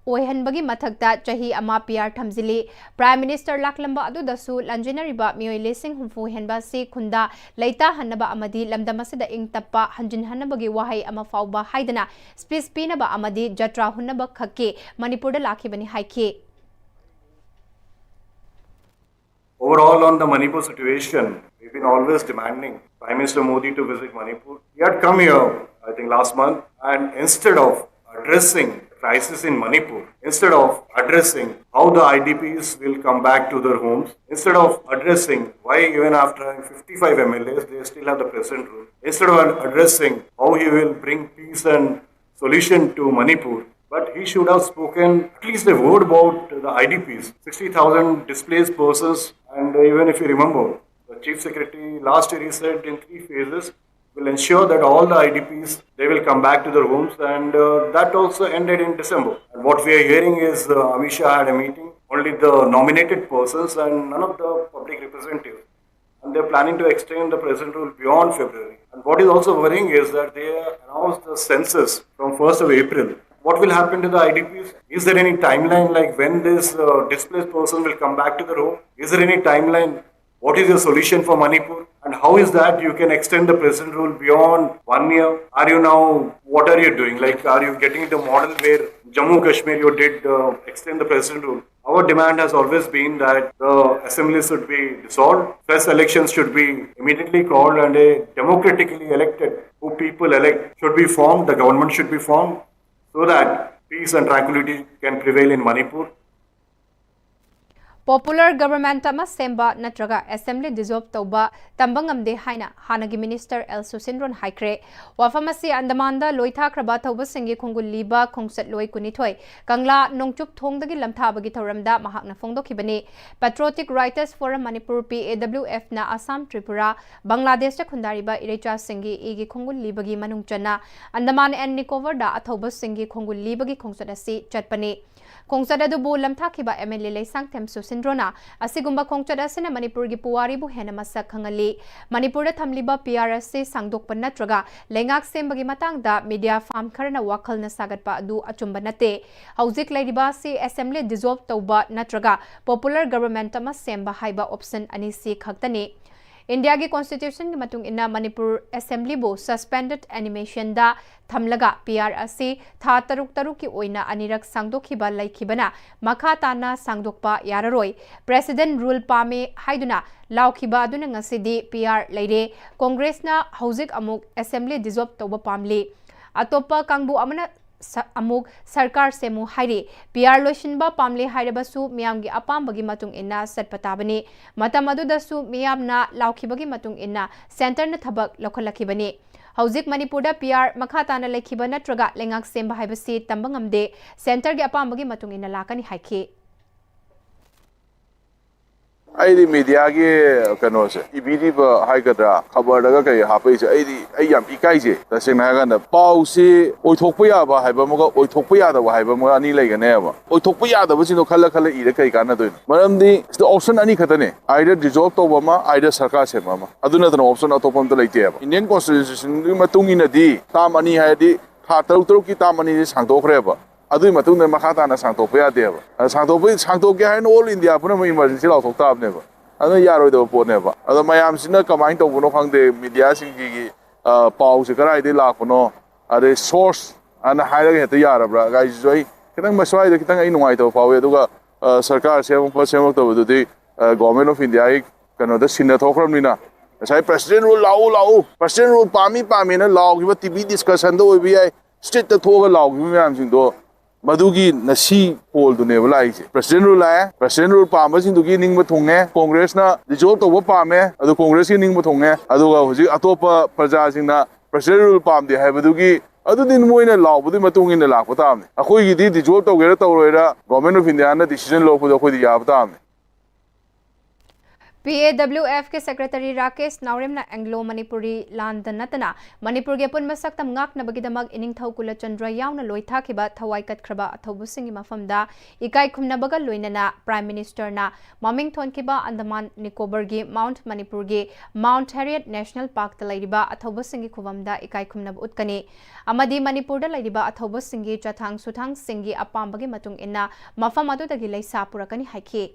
ꯑꯣꯏꯍꯟꯕꯒꯤ ꯃꯊꯛꯇ ꯆꯍꯤ ꯑꯃ ꯄꯤ ꯑꯥꯔ ꯊꯝꯖꯤꯜꯂꯤ꯫ Prime Minister ꯂꯥꯛꯂꯝꯕ ꯑꯗꯨꯗꯁꯨ ꯂꯥꯟꯖꯦꯟꯅꯔꯤꯕ ꯃꯤꯑꯣꯏ ꯂꯤꯁꯤꯡ ꯍꯨꯝꯐꯨ ꯍꯦꯟꯕ ꯑꯁꯤ ꯈꯨꯟꯗꯥ ꯂꯩꯇꯥꯍꯟꯅꯕ ꯑꯃꯗꯤ ꯂꯝꯗꯝ ꯑꯁꯤꯗ ꯏꯪ ꯇꯞꯄ ꯍꯟꯖꯤꯟꯍꯟꯅꯕꯒꯤ ꯋꯥꯍꯩ ꯑꯃ ꯐꯥꯎꯕ ꯍꯥꯏꯗꯅ speech ꯄꯤꯅꯕ ꯑꯃꯗꯤ ꯖꯇ꯭ꯔꯥ ꯍꯨꯟꯅꯕ ꯈꯛꯀꯤ ꯃꯅꯤꯄꯨꯔꯗ ꯂꯥꯛꯈꯤꯕꯅꯤ ꯍꯥꯏꯈꯤ꯫ Overall, on the Manipur situation, we've been always demanding Prime Minister Modi to visit Manipur. He had come here, I think, last month, and instead of addressing the crisis in Manipur, instead of addressing how the I D Ps will come back to their homes, instead of addressing why, even after having fifty-five M L As, they still have the present rule, instead of addressing how he will bring peace and solution to Manipur, but he should have spoken at least a word about the I D Ps, sixty thousand displaced persons. And even if you remember, the Chief Secretary last year, he said in three phases, we'll ensure that all the I D Ps, they will come back to their homes, and uh, that also ended in December. And what we are hearing is uh, Amit Shah had a meeting, only the nominated persons and none of the public representatives, and they're planning to extend the present rule beyond February. And what is also worrying is that they announced the census from first of April. What will happen to the I D Ps? Is there any timeline, like, when this uh, displaced person will come back to their home? Is there any timeline What is your solution for Manipur? And how is that you can extend the present rule beyond one year? Are you now, what are you doing? Like, are you getting the model where Jammu Kashmir you did uh, extend the present rule? Our demand has always been that the assembly should be dissolved, fresh elections should be immediately called, and a democratically elected, who people elect, should be formed, the government should be formed, so that peace and tranquility can prevail in Manipur. Popular government ꯑꯃ ꯁꯦꯝꯕ ꯅꯠꯇ꯭ꯔꯒ assembly dissolve ꯇꯧꯕ ꯇꯝꯕ ꯉꯝꯗꯦ ꯍꯥꯏꯅ ꯍꯥꯟꯅꯒꯤ minister L ꯁꯨꯁꯤꯟꯗ꯭ꯔꯣꯟ ꯍꯥꯏꯈ꯭ꯔꯦ꯫ ꯋꯥꯐꯝ ꯑꯁꯤ ꯑꯟꯗꯃꯥꯟꯗ ꯂꯣꯏꯊꯥꯈ꯭ꯔꯕ ꯊꯧꯕꯁꯤꯡꯒꯤ ꯈꯣꯡꯒꯨꯜ ꯂꯤꯕ ꯈꯣꯡꯆꯠꯂꯣꯏ ꯀꯨꯟꯅꯤꯊꯣꯏ ꯀꯪꯂꯥ ꯅꯣꯡꯆꯨꯞ ꯊꯣꯡꯗꯒꯤ ꯂꯝꯊꯥꯕꯒꯤ ꯊꯧꯔꯝꯗ ꯃꯍꯥꯛꯅ ꯐꯣꯡꯗꯣꯛꯈꯤꯕꯅꯤ꯫ Patriotic Writers Forum Manipur, P A W F ꯅ ꯑꯁꯥꯝ, ꯇ꯭ꯔꯤꯄꯨꯔꯥ, ꯕꯪꯒ꯭ꯂꯥꯗꯦꯁꯇ ꯈꯨꯟꯗꯥꯔꯤꯕ ꯏꯔꯩꯆꯥꯁꯤꯡꯒꯤ ꯏꯒꯤ ꯈꯣꯡꯒꯨꯜ ꯂꯤꯕꯒꯤ ꯃꯅꯨꯡ ꯆꯟꯅ ꯑꯟꯗꯃꯥꯟ ꯑꯦꯟ ꯅꯤꯀꯣꯕꯔꯗ ꯑꯊꯧꯕꯁꯤꯡꯒꯤ ꯈꯣꯡꯒꯨꯜ ꯂꯤꯕꯒꯤ ꯈꯣꯡꯆꯠ ꯑꯁꯤ ꯆꯠꯄꯅꯤ꯫ ꯈꯣꯡꯆꯠ ꯑꯗꯨꯕꯨ ꯂꯝꯊꯥꯈꯤꯕ M L A ꯂꯩꯁꯥꯡꯊꯦꯝ ꯁꯨꯁꯤꯟꯗ꯭ꯔꯣꯅ, ꯑꯁꯤꯒꯨꯝꯕ ꯈꯣꯡꯆꯠ ꯑꯁꯤꯅ ꯃꯅꯤꯄꯨꯔꯒꯤ ꯄꯨꯋꯥꯔꯤꯕꯨ ꯍꯦꯟꯅ ꯃꯁꯛ ꯈꯪꯍꯜꯂꯤ꯫ ꯃꯅꯤꯄꯨꯔꯗ ꯊꯝꯂꯤꯕ P R ꯑꯁꯤ ꯁꯥꯡꯗꯣꯛꯄ ꯅꯠꯇ꯭ꯔꯒ ꯂꯩꯉꯥꯛ ꯁꯦꯝꯕꯒꯤ ꯃꯇꯥꯡꯗ media firm ꯈꯔꯅ ꯋꯥꯈꯜꯅ ꯁꯥꯒꯠꯄ ꯑꯗꯨ ꯑꯆꯨꯝꯕ ꯅꯠꯇꯦ꯫ ꯍꯧꯖꯤꯛ ꯂꯩꯔꯤꯕ ꯑꯁꯤ assembly dissolve ꯇꯧꯕ ꯅꯠꯇ꯭ꯔꯒ popular government ꯑꯃ ꯁꯦꯝꯕ ꯍꯥꯏꯕ option ꯑꯅꯤꯁꯤ ꯈꯛꯇꯅꯤ꯫ ꯏꯟꯗꯤꯌꯥꯒꯤ constitution ꯒꯤ ꯃꯇꯨꯡ ꯏꯟꯅ ꯃꯅꯤꯄꯨꯔ assembly ꯕꯨ suspended animation ꯗ ꯊꯝꯂꯒ P R ꯑꯁꯤ ꯊꯥ ꯇꯔꯨꯛ ꯇꯔꯨꯛꯀꯤ ꯑꯣꯏꯅ ꯑꯅꯤꯔꯛ ꯁꯥꯡꯗꯣꯛꯈꯤꯕ ꯂꯩꯈꯤꯕꯅ ꯃꯈꯥ ꯇꯥꯅ ꯁꯥꯡꯗꯣꯛꯄ ꯌꯥꯔꯔꯣꯏ꯫ President rule ꯄꯥꯝꯃꯤ ꯍꯥꯏꯗꯨꯅ ꯂꯥꯎꯈꯤꯕ ꯑꯗꯨꯅ ꯉꯁꯤꯗꯤ P R ꯂꯩꯔꯦ꯫ ꯀꯣꯡꯒ꯭ꯔꯦꯁꯅ ꯍꯧꯖꯤꯛ ꯑꯃꯨꯛ assembly dissolve ꯇꯧꯕ ꯄꯥꯝꯂꯤ꯫ ꯑꯇꯣꯞꯄ ꯀꯥꯡꯕꯨ ꯑꯃꯅ ꯁ-, ꯑꯃꯨꯛ ꯁꯔꯀꯥꯔ ꯁꯦꯝꯃꯨ ꯍꯥꯏꯔꯤ꯫ P R ꯂꯣꯏꯁꯤꯟꯕ ꯄꯥꯝꯂꯦ ꯍꯥꯏꯔꯕꯁꯨ ꯃꯤꯌꯥꯝꯒꯤ ꯑꯄꯥꯝꯕꯒꯤ ꯃꯇꯨꯡ ꯏꯟꯅ ꯆꯠꯄ ꯇꯥꯕꯅꯤ꯫ ꯃꯇꯝ ꯑꯗꯨꯗꯁꯨ ꯃꯤꯌꯥꯝꯅ ꯂꯥꯎꯈꯤꯕꯒꯤ ꯃꯇꯨꯡ ꯏꯟꯅ centre ꯅ ꯊꯕꯛ ꯂꯧꯈꯠꯂꯛꯈꯤꯕꯅꯤ꯫ ꯍꯧꯖꯤꯛ ꯃꯅꯤꯄꯨꯔꯗ P R ꯃꯈꯥ ꯇꯥꯅ ꯂꯩꯈꯤꯕ ꯅꯠꯇ꯭ꯔꯒ ꯂꯩꯉꯥꯛ ꯁꯦꯝꯕ ꯍꯥꯏꯕꯁꯤ ꯇꯝꯕ ꯉꯝꯗꯦ꯫ Centre ꯒꯤ ꯑꯄꯥꯝꯕꯒꯤ ꯃꯇꯨꯡ ꯏꯟꯅ ꯂꯥꯛꯀꯅꯤ ꯍꯥꯏꯈꯤ꯫ ꯑꯩꯗꯤ ꯃꯦꯗꯤꯌꯥꯒꯤ ꯀꯩꯅꯣꯁꯦ, ꯏꯕꯤꯔꯤꯕ ꯍꯥꯏꯒꯗ꯭ꯔꯥ, ꯈꯕꯔꯗꯒ ꯀꯩ ꯍꯥꯞꯄꯛꯏꯁꯦ, ꯑꯩꯗꯤ ꯑꯩ ꯌꯥꯝ ꯏꯀꯥꯏꯖꯩ꯫ ꯇꯁꯦꯡꯅ ꯍꯥꯏꯔꯀꯥꯟꯗ ꯄꯥꯎꯁꯤ ꯑꯣꯏꯊꯣꯛꯄ ꯌꯥꯕ ꯍꯥꯏꯕ ꯑꯃꯒ ꯑꯣꯏꯊꯣꯛꯄ ꯌꯥꯗꯕ ꯍꯥꯏꯕ ꯑꯃꯒ ꯑꯅꯤ ꯂꯩꯒꯅꯦꯕ꯫ ꯑꯣꯏꯊꯣꯛꯄ ꯌꯥꯗꯕꯁꯤꯡꯗꯣ ꯈꯜꯂ ꯈꯜꯂ ꯏꯔ ꯀꯩ ꯀꯥꯟꯅꯗꯣꯏꯅꯣ? ꯃꯔꯝꯗꯤ ꯁꯤꯗ option ꯑꯅꯤ ꯈꯛꯇꯅꯦ, either dissolve ꯇꯧꯕ ꯑꯃ, either ꯁꯔꯀꯥꯔ ꯁꯦꯝꯕ ꯑꯃ꯫ ꯑꯗꯨ ꯅꯠꯇꯅ option ꯑꯇꯣꯞꯄ ꯑꯝꯇ ꯂꯩꯇꯦꯕ꯫ Indian constitution ꯒꯤ ꯃꯇꯨꯡ ꯏꯟꯅꯗꯤ term ꯑꯅꯤ ꯍꯥꯏꯔꯗꯤ ꯊꯥ ꯇꯔꯨꯛ ꯇꯔꯨꯛꯀꯤ term ꯑꯅꯤꯁꯤ ꯁꯥꯡꯗꯣꯛꯈ꯭ꯔꯦꯕ꯫ ꯑꯗꯨꯒꯤ ꯃꯇꯨꯡꯗ ꯃꯈꯥ ꯇꯥꯅ ꯁꯥꯡꯗꯣꯛꯄ ꯌꯥꯗꯦꯕ꯫ ꯑꯗ ꯁꯥꯡꯗꯣꯛꯄ, ꯁꯥꯡꯗꯣꯛꯀꯦ ꯍꯥꯏꯅ all India ꯄꯨꯝꯅꯃꯛ emergency ꯂꯥꯎꯊꯣꯛ ꯇꯥꯕꯅꯦꯕ꯫ ꯑꯗꯨꯅ ꯌꯥꯔꯣꯏꯗꯕ ꯄꯣꯠꯅꯦꯕ꯫ ꯑꯗꯣ ꯃꯌꯥꯝꯁꯤꯅ ꯀꯃꯥꯏꯅ ꯇꯧꯕꯅꯣ ꯈꯪꯗꯦ, ꯃꯤꯗꯤꯌꯥꯁꯤꯡꯒꯤ ꯑ, ꯄꯥꯎꯁꯦ ꯀꯗꯥꯏꯗꯒꯤ ꯂꯥꯛꯄꯅꯣ, ꯑꯗꯩ ꯁꯣꯔꯁ ꯑꯅ ꯍꯥꯏꯔꯒ ꯍꯦꯛꯇ ꯌꯥꯔꯕ꯭ꯔꯥ ꯒꯥꯏꯁꯤꯁꯨ ꯑꯩ ꯈꯤꯇꯪ ꯃꯁ꯭ꯋꯥꯏꯗ ꯈꯤꯇꯪ ꯑꯩ ꯅꯨꯡꯉꯥꯏꯇꯕ ꯐꯥꯎꯏ꯫ ꯑꯗꯨꯒ ꯑ, ꯁꯔꯀꯥꯔ ꯁꯦꯝꯃꯛꯄ ꯁꯦꯝꯃꯛꯇꯕꯗꯨꯗꯤ ꯒꯣꯔꯃꯦꯟ ꯑꯣꯐ ꯏꯟꯗꯤꯌꯥꯒꯤ ꯀꯩꯅꯣꯗ ꯁꯤꯟꯅ ꯊꯣꯛꯈ꯭ꯔꯕꯅꯤꯅ, ꯉꯁꯥꯏ "ꯄ꯭ꯔꯦꯁꯤꯗꯦꯟ ꯔꯨꯜ ꯂꯥꯛꯎ, ꯂꯥꯛꯎ, ꯄ꯭ꯔꯦꯁꯤꯗꯦꯟ ꯔꯨꯜ ꯄꯥꯝꯃꯤ ꯄꯥꯝꯃꯤꯅ" ꯂꯥꯎꯈꯤꯕ, ꯇꯤ ꯚꯤ ꯗꯤꯁꯀꯁꯟꯗ ꯑꯣꯏꯕ ꯌꯥꯏ, ꯁ꯭ꯇ꯭ꯔꯤꯠꯇ ꯊꯣꯛꯑꯒ ꯂꯥꯎꯈꯤꯕ ꯃꯌꯥꯝꯁꯤꯡꯗꯣ, ꯃꯗꯨꯒꯤ ꯉꯁꯤ ꯄꯣꯜꯗꯨꯅꯦꯕ ꯂꯥꯛꯏꯁꯦ꯫ ꯄ꯭ꯔꯦꯁꯤꯗꯦꯟ ꯔꯨꯜ ꯂꯥꯛꯑꯦ, ꯄ꯭ꯔꯦꯁꯤꯗꯦꯟ ꯔꯨꯜ ꯄꯥꯝꯕꯁꯤꯡꯗꯨꯒꯤ ꯅꯤꯡꯕ ꯊꯨꯡꯉꯦ꯫ ꯀꯣꯡꯒ꯭ꯔꯦꯁꯅ ꯗꯤꯖꯣꯜꯕ ꯇꯧꯕ ꯄꯥꯝꯃꯦ, ꯑꯗꯨ ꯀꯣꯡꯒ꯭ꯔꯦꯁꯀꯤ ꯅꯤꯡꯕ ꯊꯨꯡꯉꯦ꯫ ꯑꯗꯨꯒ ꯍꯧꯖꯤꯛ ꯑꯇꯣꯞꯄ ꯄ꯭ꯔꯖꯥꯁꯤꯡꯅ ꯄ꯭ꯔꯦꯁꯤꯗꯦꯟ ꯔꯨꯜ ꯄꯥꯝꯗꯦ ꯍꯥꯏꯕꯗꯨꯒꯤ, ꯑꯗꯨꯗꯤ ꯃꯣꯏꯅ ꯂꯥꯎꯕꯗꯨꯒꯤ ꯃꯇꯨꯡ ꯏꯟꯅ ꯂꯥꯛꯄ ꯇꯥꯕꯅꯤ꯫ ꯑꯩꯈꯣꯏꯒꯤꯗꯤ ꯗꯤꯖꯣꯜꯕ ꯇꯧꯒꯦꯔꯥ ꯇꯧꯔꯣꯏꯔꯥ, ꯒꯣꯔꯃꯦꯟ ꯑꯣꯐ ꯏꯟꯗꯤꯌꯥꯅ ꯗꯤꯁꯤꯖꯟ ꯂꯧꯔꯛꯄꯗꯣ ꯑꯩꯈꯣꯏꯗꯤ ꯌꯥꯕ ꯇꯥꯕꯅꯤ꯫ ꯄꯤ ꯑꯦ ꯗꯕ꯭ꯂꯤꯎ ꯑꯦꯐꯀꯤ ꯁꯦꯀ꯭ꯔꯦꯇꯔꯤ ꯔꯥꯀꯦꯁ ꯅꯥꯎꯔꯦꯝꯅ ꯑꯦꯡꯒ꯭ꯂꯣ ꯃꯅꯤꯄꯨꯔꯤ ꯂꯥꯟꯗ ꯅꯠꯇꯅ ꯃꯅꯤꯄꯨꯔꯒꯤ ꯑꯄꯨꯟꯕ ꯁꯛꯇꯝ ꯉꯥꯛꯅꯕꯒꯤꯗꯃꯛ ꯏꯅꯤꯡꯊꯧ ꯀꯨꯂꯆꯟꯗ꯭ꯔ ꯌꯥꯎꯅ ꯂꯣꯏ ꯊꯥꯈꯤꯕ ꯊꯋꯥꯏ ꯀꯠꯈ꯭ꯔꯕ ꯑꯊꯧꯕꯁꯤꯡꯒꯤ ꯃꯐꯝꯗ ꯏꯀꯥꯏ ꯈꯨꯝꯅꯕꯒ ꯂꯣꯏꯅꯅ ꯄ꯭ꯔꯥꯏꯝ ꯃꯤꯅꯤꯁꯇꯔꯅ ꯃꯃꯤꯡ ꯊꯣꯟꯈꯤꯕ ꯑꯟꯗꯃꯥꯟ ꯅꯤꯀꯣꯕꯔꯒꯤ ꯃꯥꯎꯟꯠ ꯃꯅꯤꯄꯨꯔꯒꯤ ꯃꯥꯎꯟꯠ ꯍꯦꯔꯤꯌꯠ ꯅꯦꯁꯅꯦꯜ ꯄꯥꯔꯛꯇ ꯂꯩꯔꯤꯕ ꯑꯊꯧꯕꯁꯤꯡꯒꯤ ꯈꯨꯕꯝꯗ ꯏꯀꯥꯏ ꯈꯨꯝꯅꯕ ꯎꯠꯀꯅꯤ ꯑꯃꯗꯤ ꯃꯅꯤꯄꯨꯔꯗ ꯂꯩꯔꯤꯕ ꯑꯊꯧꯕꯁꯤꯡꯒꯤ ꯆꯊꯥꯡ ꯁꯨꯊꯥꯡꯁꯤꯡꯒꯤ ꯑꯄꯥꯝꯕꯒꯤ ꯃꯇꯨꯡ ꯏꯟꯅ ꯃꯐꯝ ꯑꯗꯨꯗꯒꯤ ꯂꯩꯁꯥ ꯄꯨꯔꯛꯀꯅꯤ ꯍꯥꯏꯈꯤ꯫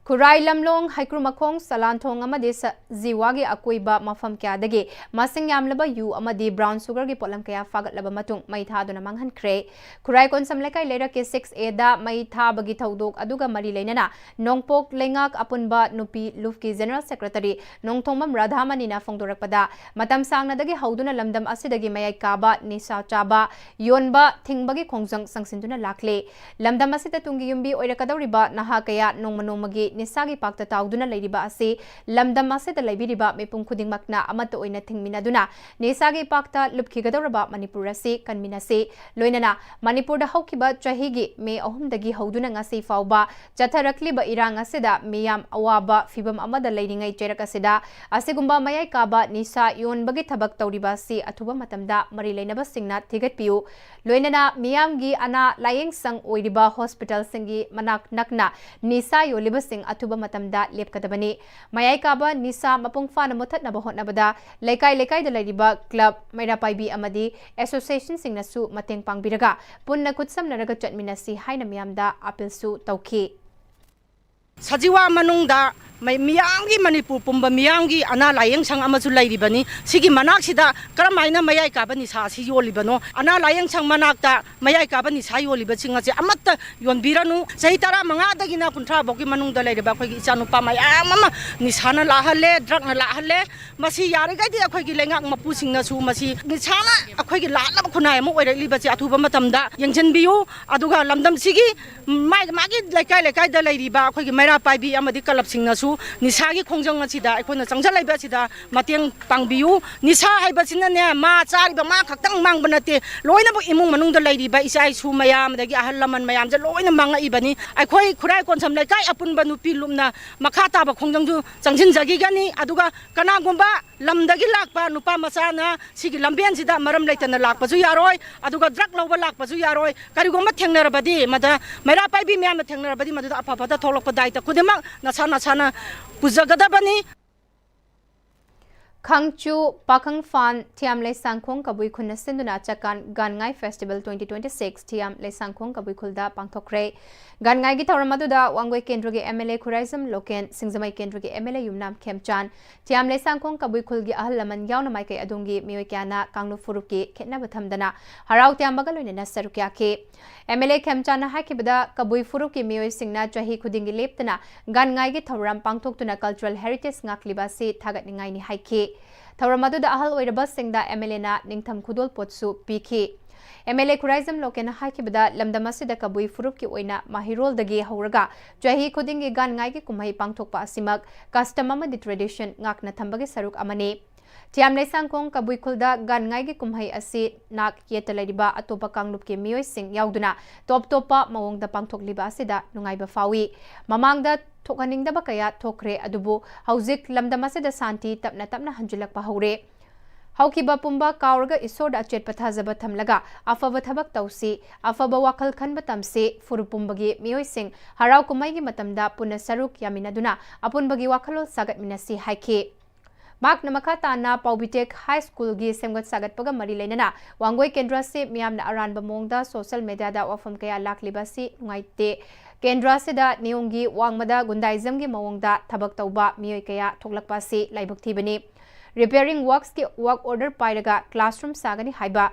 ꯈꯨꯔꯥꯏ ꯂꯝꯂꯣꯡ, ꯍꯩꯀ꯭ꯔꯨꯃꯈꯣꯡ, ꯁꯂꯥꯟꯊꯣꯡ ꯑꯃꯗꯤ ꯁ-, ꯖꯤꯋꯥꯒꯤ ꯑꯀꯣꯏꯕ ꯃꯐꯝ ꯀꯌꯥꯗꯒꯤ ꯃꯁꯤꯡ ꯌꯥꯝꯂꯕ ꯌꯨ ꯑꯃꯗꯤ ꯕ꯭ꯔꯥꯎꯟ ꯁꯨꯒꯔꯒꯤ ꯄꯣꯠꯂꯝ ꯀꯌꯥ ꯐꯥꯒꯠꯂꯕ ꯃꯇꯨꯡ ꯃꯩ ꯊꯥꯗꯨꯅ ꯃꯥꯡꯍꯟꯈ꯭ꯔꯦ꯫ ꯈꯨꯔꯥꯏ ꯀꯣꯟꯁꯝ ꯂꯩꯀꯥꯏ ꯂꯩꯔꯛꯀꯤ ꯁꯤꯛꯁ ꯑꯦꯗ ꯃꯩ ꯊꯥꯕꯒꯤ ꯊꯧꯗꯣꯛ ꯑꯗꯨꯒ ꯃꯔꯤ ꯂꯩꯅꯅ ꯅꯣꯡꯄꯣꯛ ꯂꯩꯉꯥꯛ ꯑꯄꯨꯟꯕ ꯅꯨꯄꯤ ꯂꯨꯞꯀꯤ ꯖꯦꯅꯔꯦꯜ ꯁꯦꯀ꯭ꯔꯦꯇꯔꯤ ꯅꯣꯡꯊꯣꯝꯕꯝ ꯔꯥꯙꯥꯃꯅꯤꯅ ꯐꯣꯡꯗꯣꯔꯛꯄꯗ, ꯃꯇꯝ ꯁꯥꯡꯅꯗꯒꯤ ꯍꯧꯗꯨꯅ ꯂꯝꯗꯝ ꯑꯁꯤꯗꯒꯤ ꯃꯌꯥꯏ ꯀꯥꯕ, ꯅꯤꯁꯥ ꯆꯥꯕ, ꯌꯣꯟꯕ, ꯊꯤꯡꯕꯒꯤ ꯈꯣꯡꯖꯪ ꯆꯪꯁꯤꯟꯗꯨꯅ ꯂꯥꯛꯂꯦ꯫ ꯂꯝꯗꯝ ꯑꯁꯤꯗ ꯇꯨꯡꯒꯤ ꯌꯨꯝꯕꯤ ꯑꯣꯏꯔꯛꯀꯗꯧꯔꯤꯕ ꯅꯍꯥ ꯀꯌꯥ ꯅꯣꯡꯃ ꯅꯣꯡꯃꯒꯤ ꯅꯤꯁꯥꯒꯤ ꯄꯥꯛꯇ ꯇꯥꯎꯗꯨꯅ ꯂꯩꯔꯤꯕ ꯑꯁꯤ ꯂꯝꯗꯝ ꯑꯁꯤꯗ ꯂꯩꯕꯤꯔꯤꯕ ꯃꯤꯄꯨꯝ ꯈꯨꯗꯤꯡꯃꯛꯅ ꯑꯃꯠꯇ ꯑꯣꯏꯅ ꯊꯤꯡꯃꯤꯟꯅꯗꯨꯅ ꯅꯤꯁꯥꯒꯤ ꯄꯥꯛꯇ ꯂꯨꯞꯈꯤꯒꯗꯧꯔꯕ ꯃꯅꯤꯄꯨꯔ ꯑꯁꯤ ꯀꯟꯃꯤꯟꯅꯁꯤ꯫ ꯂꯣꯏꯅꯅ ꯃꯅꯤꯄꯨꯔꯗ ꯍꯧꯈꯤꯕ ꯆꯍꯤꯒꯤ ꯃꯦ ꯑꯍꯨꯝꯗꯒꯤ ꯍꯧꯗꯨꯅ ꯉꯁꯤ ꯐꯥꯎꯕ ꯆꯠꯊꯔꯛꯂꯤꯕ ꯏꯔꯥꯡ ꯑꯁꯤꯗ ꯃꯤꯌꯥꯝ ꯑꯋꯥꯕ ꯐꯤꯚꯝ ꯑꯃꯗ ꯂꯩꯔꯤꯉꯩ ꯆꯩꯔꯛ ꯑꯁꯤꯗ ꯑꯁꯤꯒꯨꯝꯕ ꯃꯌꯥꯏ ꯀꯥꯕ ꯅꯤꯁꯥ ꯌꯣꯟꯕꯒꯤ ꯊꯕꯛ ꯇꯧꯔꯤꯕ ꯑꯁꯤ ꯑꯊꯨꯕ ꯃꯇꯝꯗ ꯃꯔꯤ ꯂꯩꯅꯕꯁꯤꯡꯅ ꯊꯤꯒꯠꯄꯤꯌꯨ꯫ ꯂꯣꯏꯅꯅ ꯃꯤꯌꯥꯝꯒꯤ ꯑꯅꯥ ꯂꯥꯌꯦꯡ ꯁꯪ ꯑꯣꯏꯔꯤꯕ ꯍꯣꯁꯄꯤꯇꯥꯜꯁꯤꯡꯒꯤ ꯃꯅꯥꯛ ꯅꯛꯅ ꯅꯤꯁꯥ ꯌꯣꯜꯂꯤꯕꯁꯤꯡ ꯑꯊꯨꯕ ꯃꯇꯝꯗ ꯂꯦꯞꯀꯗꯕꯅꯤ꯫ ꯃꯌꯥꯏ ꯀꯥꯕ ꯅꯤꯁꯥ ꯃꯄꯨꯡ ꯐꯥꯅ ꯃꯨꯊꯠꯅꯕ ꯍꯣꯠꯅꯕꯗ ꯂꯩꯀꯥꯏ ꯂꯩꯀꯥꯏꯗ ꯂꯩꯔꯤꯕ ꯀ꯭ꯂꯕ, ꯃꯩꯔꯥ ꯄꯥꯏꯕꯤ ꯑꯃꯗꯤ ꯑꯦꯁꯣꯁꯤꯌꯦꯁꯟꯁꯤꯡꯅꯁꯨ ꯃꯇꯦꯡ ꯄꯥꯡꯕꯤꯔꯒ ꯄꯨꯟꯅ ꯈꯨꯠꯁꯝꯅꯔꯒ ꯆꯠꯃꯤꯟꯅꯁꯤ ꯍꯥꯏꯅ ꯃꯤꯌꯥꯝꯗ ꯑꯥꯄꯤꯜꯁꯨ ꯇꯧꯈꯤ꯫ ꯁꯖꯤꯋꯥ ꯃꯅꯨꯡꯗ ꯃꯩ-, ꯃꯤꯌꯥꯝꯒꯤ, ꯃꯅꯤꯄꯨꯔ ꯄꯨꯝꯕ ꯃꯤꯌꯥꯝꯒꯤ ꯑꯅꯥ ꯂꯥꯌꯦꯡ ꯁꯪ ꯑꯃꯁꯨ ꯂꯩꯔꯤꯕꯅꯤ꯫ ꯁꯤꯒꯤ ꯃꯅꯥꯛꯁꯤꯗ ꯀꯔꯝꯍꯥꯏꯅ ꯃꯌꯥꯏ ꯀꯥꯕ ꯅꯤꯁꯥ ꯑꯁꯤ ꯌꯣꯜꯂꯤꯕꯅꯣ? ꯑꯅꯥ ꯂꯥꯌꯦꯡ ꯁꯪ ꯃꯅꯥꯛꯇ ꯃꯌꯥꯏ ꯀꯥꯕ ꯅꯤꯁꯥ ꯌꯣꯜꯂꯤꯕꯁꯤꯡ ꯑꯁꯦ ꯑꯃꯠꯇ ꯌꯣꯟꯕꯤꯔꯅꯨ꯫ ꯆꯍꯤ ꯇꯔꯥꯃꯉꯥꯗꯒꯤꯅ ꯀꯨꯟꯊ꯭ꯔꯥ ꯐꯥꯎꯒꯤ ꯃꯅꯨꯡꯗ ꯂꯩꯔꯤꯕ ꯑꯩꯈꯣꯏꯒꯤ ꯏꯆꯥꯅꯨꯄꯥ ꯃꯌꯥꯝ ꯑꯃ ꯅꯤꯁꯥꯅ ꯂꯥꯛꯍꯜꯂꯦ, ꯗ꯭ꯔꯛꯅ ꯂꯥꯛꯍꯜꯂꯦ꯫ ꯃꯁꯤ ꯌꯥꯔꯤꯈꯩꯗꯤ ꯑꯩꯈꯣꯏꯒꯤ ꯂꯩꯉꯥꯛ ꯃꯄꯨꯁꯤꯡꯅꯁꯨ ꯃꯁꯤ ꯅꯤꯁꯥꯅ ꯑꯩꯈꯣꯏꯒꯤ ꯂꯥꯠꯂꯕ ꯈꯨꯟꯅꯥꯏ ꯑꯃ ꯑꯣꯏꯔꯛꯂꯤꯕꯁꯤ ꯑꯊꯨꯕ ꯃꯇꯝꯗ ꯌꯦꯡꯁꯤꯟꯕꯤꯌꯨ꯫ ꯑꯗꯨꯒ ꯂꯝꯗꯝꯁꯤꯒꯤ ꯃꯥꯒꯤ, ꯃꯥꯒꯤ ꯂꯩꯀꯥꯏ ꯂꯩꯀꯥꯏꯗ ꯂꯩꯔꯤꯕ ꯑꯩꯈꯣꯏꯒꯤ ꯃꯩꯔꯥ ꯄꯥꯏꯕꯤ ꯑꯃꯗꯤ ꯀꯂꯕꯁꯤꯡꯅꯁꯨ ꯅꯤꯁꯥꯒꯤ ꯈꯣꯡꯖꯪ ꯑꯁꯤꯗ ꯑꯩꯈꯣꯏꯅ ꯆꯪꯁꯤꯜꯂꯛꯏꯕ ꯑꯁꯤꯗ ꯃꯇꯦꯡ ꯄꯥꯡꯕꯤꯌꯨ꯫ ꯅꯤꯁꯥ ꯍꯥꯏꯕꯁꯤꯅꯅꯦ, ꯃꯥ ꯆꯥꯔꯤꯕ ꯃꯥ ꯈꯛꯇꯪ ꯃꯥꯡꯕ ꯅꯠꯇꯦ, ꯂꯣꯏꯅꯃꯛ ꯏꯃꯨꯡ ꯃꯅꯨꯡꯗ ꯂꯩꯔꯤꯕ ꯏꯆꯥ ꯏꯁꯨ ꯃꯌꯥꯝ, ꯑꯗꯒꯤ ꯑꯍꯜ ꯂꯃꯟ ꯃꯌꯥꯝꯁꯦ ꯂꯣꯏꯅ ꯃꯥꯡꯉꯛꯏꯕꯅꯤ꯫ ꯑꯩꯈꯣꯏ ꯈꯨꯔꯥꯏ ꯀꯣꯟꯁꯝ ꯂꯩꯀꯥꯏ ꯑꯄꯨꯟꯕ ꯅꯨꯄꯤ ꯂꯨꯞꯅ ꯃꯈꯥ ꯇꯥꯕ ꯈꯣꯡꯖꯪꯁꯨ ꯆꯪꯁꯤꯟꯖꯈꯤꯒꯅꯤ꯫ ꯑꯗꯨꯒ ꯀꯅꯥꯒꯨꯝꯕ ꯂꯝꯗꯒꯤ ꯂꯥꯛꯄ ꯅꯨꯄꯥ ꯃꯆꯥꯅ ꯁꯤꯒꯤ ꯂꯝꯕꯦꯟꯁꯤꯗ ꯃꯔꯝ ꯂꯩꯇꯅ ꯂꯥꯛꯄꯁꯨ ꯌꯥꯔꯣꯏ, ꯑꯗꯨꯒ ꯗ꯭ꯔꯛ ꯂꯧꯕ ꯂꯥꯛꯄꯁꯨ ꯌꯥꯔꯣꯏ꯫ ꯀꯔꯤꯒꯨꯝꯕ ꯊꯦꯡꯅꯔꯕꯗꯤ, ꯃꯗ ꯃꯩꯔꯥ ꯄꯥꯏꯕꯤ ꯃꯌꯥꯝꯅ ꯊꯦꯡꯅꯔꯕꯗꯤ, ꯃꯗꯨꯗ ꯑꯐ ꯐꯠꯇ ꯊꯣꯛꯂꯛꯄ ꯗꯥꯏꯇ ꯈꯨꯗꯤꯡꯃꯛ ꯅꯁꯥ ꯅꯁꯥꯅ ꯄꯨꯖꯒꯗꯕꯅꯤ꯫ ꯈꯥꯡꯆꯨ, ꯄꯥꯈꯪꯐꯥꯟ, ꯊꯤꯌꯥꯝ ꯂꯩꯁꯥꯡꯈꯣꯡ ꯀꯕꯨꯏ ꯈꯨꯟꯅ ꯁꯤꯟꯗꯨꯅ ꯆꯀꯥꯟ ꯒꯥꯟꯉꯥꯏ Festival twenty twenty-six ꯊꯤꯌꯥꯝ ꯂꯩꯁꯥꯡꯈꯣꯡ ꯀꯕꯨꯏ ꯈꯨꯜꯗ ꯄꯥꯡꯊꯣꯛꯈ꯭ꯔꯦ꯫ ꯒꯥꯟꯉꯥꯏꯒꯤ ꯊꯧꯔꯝ ꯑꯗꯨꯗ ꯋꯥꯡꯒꯣꯏ ꯀꯦꯟꯗ꯭ꯔꯒꯤ M L A Khuraijam local, ꯁꯤꯡꯖꯃꯩ ꯀꯦꯟꯗ꯭ꯔꯒꯤ M L A ꯌꯨꯝꯅꯥꯝ ꯈꯦꯝꯆꯥꯟ, ꯊꯤꯌꯥꯝ ꯂꯩꯁꯥꯡꯈꯣꯡ ꯀꯕꯨꯏ ꯈꯨꯜꯒꯤ ꯑꯍꯜ ꯂꯃꯟ ꯌꯥꯎꯅ ꯃꯥꯏꯀꯩ ꯑꯗꯣꯝꯒꯤ ꯃꯤꯑꯣꯏ ꯀꯌꯥꯅ ꯀꯥꯡꯂꯨꯞ ꯐꯨꯔꯨꯞꯀꯤ ꯈꯦꯠꯅꯕ ꯊꯝꯗꯅ ꯍꯔꯥꯎ ꯇꯌꯥꯝꯕꯒ ꯂꯣꯏꯅꯅ ꯁꯔꯨꯛ ꯌꯥꯈꯤ꯫ M L A ꯈꯦꯝꯆꯥꯟꯅ ꯍꯥꯏꯈꯤꯕꯗ, ꯀꯕꯨꯏ ꯐꯨꯔꯨꯞꯀꯤ ꯃꯤꯑꯣꯏꯁꯤꯡꯅ ꯆꯍꯤ ꯈꯨꯗꯤꯡꯒꯤ ꯂꯦꯞꯇꯅ ꯒꯥꯟꯉꯥꯏꯒꯤ ꯊꯧꯔꯝ ꯄꯥꯡꯊꯣꯛꯇꯨꯅ cultural heritage ꯉꯥꯛꯂꯤꯕ ꯑꯁꯤ ꯊꯥꯒꯠꯅꯤꯡꯉꯥꯏꯅꯤ ꯍꯥꯏꯈꯤ꯫ ꯊꯧꯔꯝ ꯑꯗꯨꯗ ꯑꯍꯜ ꯑꯣꯏꯔꯕꯁꯤꯡꯗ M L A ꯅ ꯅꯤꯡꯊꯝ ꯈꯨꯗꯣꯜꯄꯣꯠꯁꯨ ꯄꯤꯈꯤ꯫ M L A ꯈꯨꯔꯥꯏꯖꯝ ꯂꯣꯀꯦꯟꯅ ꯍꯥꯏꯈꯤꯕꯗ, ꯂꯝꯗꯝ ꯑꯁꯤꯗ ꯀꯕꯨꯏ ꯐꯨꯔꯨꯞꯀꯤ ꯑꯣꯏꯅ ꯃꯍꯩꯔꯣꯜꯗꯒꯤ ꯍꯧꯔꯒ ꯆꯍꯤ ꯈꯨꯗꯤꯡꯒꯤ ꯒꯥꯟꯉꯥꯏꯒꯤ ꯀꯨꯝꯍꯩ ꯄꯥꯡꯊꯣꯛꯄ ꯑꯁꯤꯃꯛ custom ꯑꯃꯗꯤ tradition ꯉꯥꯛꯅ ꯊꯝꯕꯒꯤ ꯁꯔꯨꯛ ꯑꯃꯅꯤ꯫ ꯊꯤꯌꯥꯝ ꯂꯩꯁꯥꯡꯈꯣꯡ ꯀꯕꯨꯏ ꯈꯨꯜꯗ ꯒꯥꯟꯉꯥꯏꯒꯤ ꯀꯨꯝꯍꯩ ꯑꯁꯤ ꯅꯥꯛ ꯌꯦꯠꯇ ꯂꯩꯔꯤꯕ ꯑꯇꯣꯞꯄ ꯀꯥꯡꯂꯨꯞꯀꯤ ꯃꯤꯑꯣꯏꯁꯤꯡ ꯌꯥꯎꯗꯨꯅ ꯇꯣꯞ ꯇꯣꯞꯄ ꯃꯑꯣꯡꯗ ꯄꯥꯡꯊꯣꯛꯂꯤꯕ ꯑꯁꯤꯗ ꯅꯨꯡꯉꯥꯏꯕ ꯐꯥꯎꯏ꯫ ꯃꯃꯥꯡꯗ ꯊꯣꯛꯍꯟꯅꯤꯡꯗꯕ ꯀꯌꯥ ꯊꯣꯛꯈ꯭ꯔꯦ, ꯑꯗꯨꯕꯨ ꯍꯧꯖꯤꯛ ꯂꯝꯗꯝ ꯑꯁꯤꯗ ꯁꯥꯟꯇꯤ ꯇꯞꯅ ꯇꯞꯅ ꯍꯟꯖꯤꯜꯂꯛꯄ ꯍꯧꯔꯦ꯫ ꯍꯧꯈꯤꯕ ꯄꯨꯝꯕ ꯀꯥꯎꯔꯒ ꯏꯁꯣꯔꯗ ꯑꯆꯦꯠꯄ ꯊꯥꯖꯕ ꯊꯝꯂꯒ ꯑꯐꯕ ꯊꯕꯛ ꯇꯧꯁꯤ, ꯑꯐꯕ ꯋꯥꯈꯜ ꯈꯟꯕ ꯇꯝꯁꯤ, ꯐꯨꯔꯨꯞ ꯄꯨꯝꯕꯒꯤ ꯃꯤꯑꯣꯏꯁꯤꯡ ꯍꯔꯥꯎ ꯀꯨꯝꯍꯩꯒꯤ ꯃꯇꯝꯗ ꯄꯨꯟꯅ ꯁꯔꯨꯛ ꯌꯥꯃꯤꯟꯅꯗꯨꯅ ꯑꯄꯨꯟꯕꯒꯤ ꯋꯥꯈꯜꯂꯣꯟ ꯁꯥꯒꯠꯃꯤꯟꯅꯁꯤ ꯍꯥꯏꯈꯤ꯫ ꯃꯍꯥꯛꯅ ꯃꯈꯥ ꯇꯥꯅ ꯄꯥꯎꯕꯤꯇꯦꯛ ꯍꯥꯏ ꯁ꯭ꯀꯨꯜꯒꯤ ꯁꯦꯝꯒꯠ ꯁꯥꯒꯠꯄꯒ ꯃꯔꯤ ꯂꯩꯅꯅ ꯋꯥꯡꯒꯣꯏ ꯀꯦꯟꯗ꯭ꯔ ꯑꯁꯤ ꯃꯤꯌꯥꯝꯅ ꯑꯔꯥꯟꯕ ꯃꯑꯣꯡꯗ social media ꯗ ꯋꯥꯐꯝ ꯀꯌꯥ ꯂꯥꯛꯂꯤꯕ ꯑꯁꯤ ꯅꯨꯡꯉꯥꯏꯇꯦ꯫ ꯀꯦꯟꯗ꯭ꯔ ꯑꯁꯤꯗ ꯅꯤꯌꯣꯝꯒꯤ ꯋꯥꯡꯃꯗ ꯒꯨꯟꯗꯥꯏꯖꯝꯒꯤ ꯃꯑꯣꯡꯗ ꯊꯕꯛ ꯇꯧꯕ ꯃꯤꯑꯣꯏ ꯀꯌꯥ ꯊꯣꯛꯂꯛꯄ ꯑꯁꯤ ꯂꯥꯏꯕꯛ ꯊꯤꯕꯅꯤ꯫ Repairing worksꯀꯤ work order ꯄꯥꯏꯔꯒ classroom ꯁꯥꯒꯅꯤ ꯍꯥꯏꯕ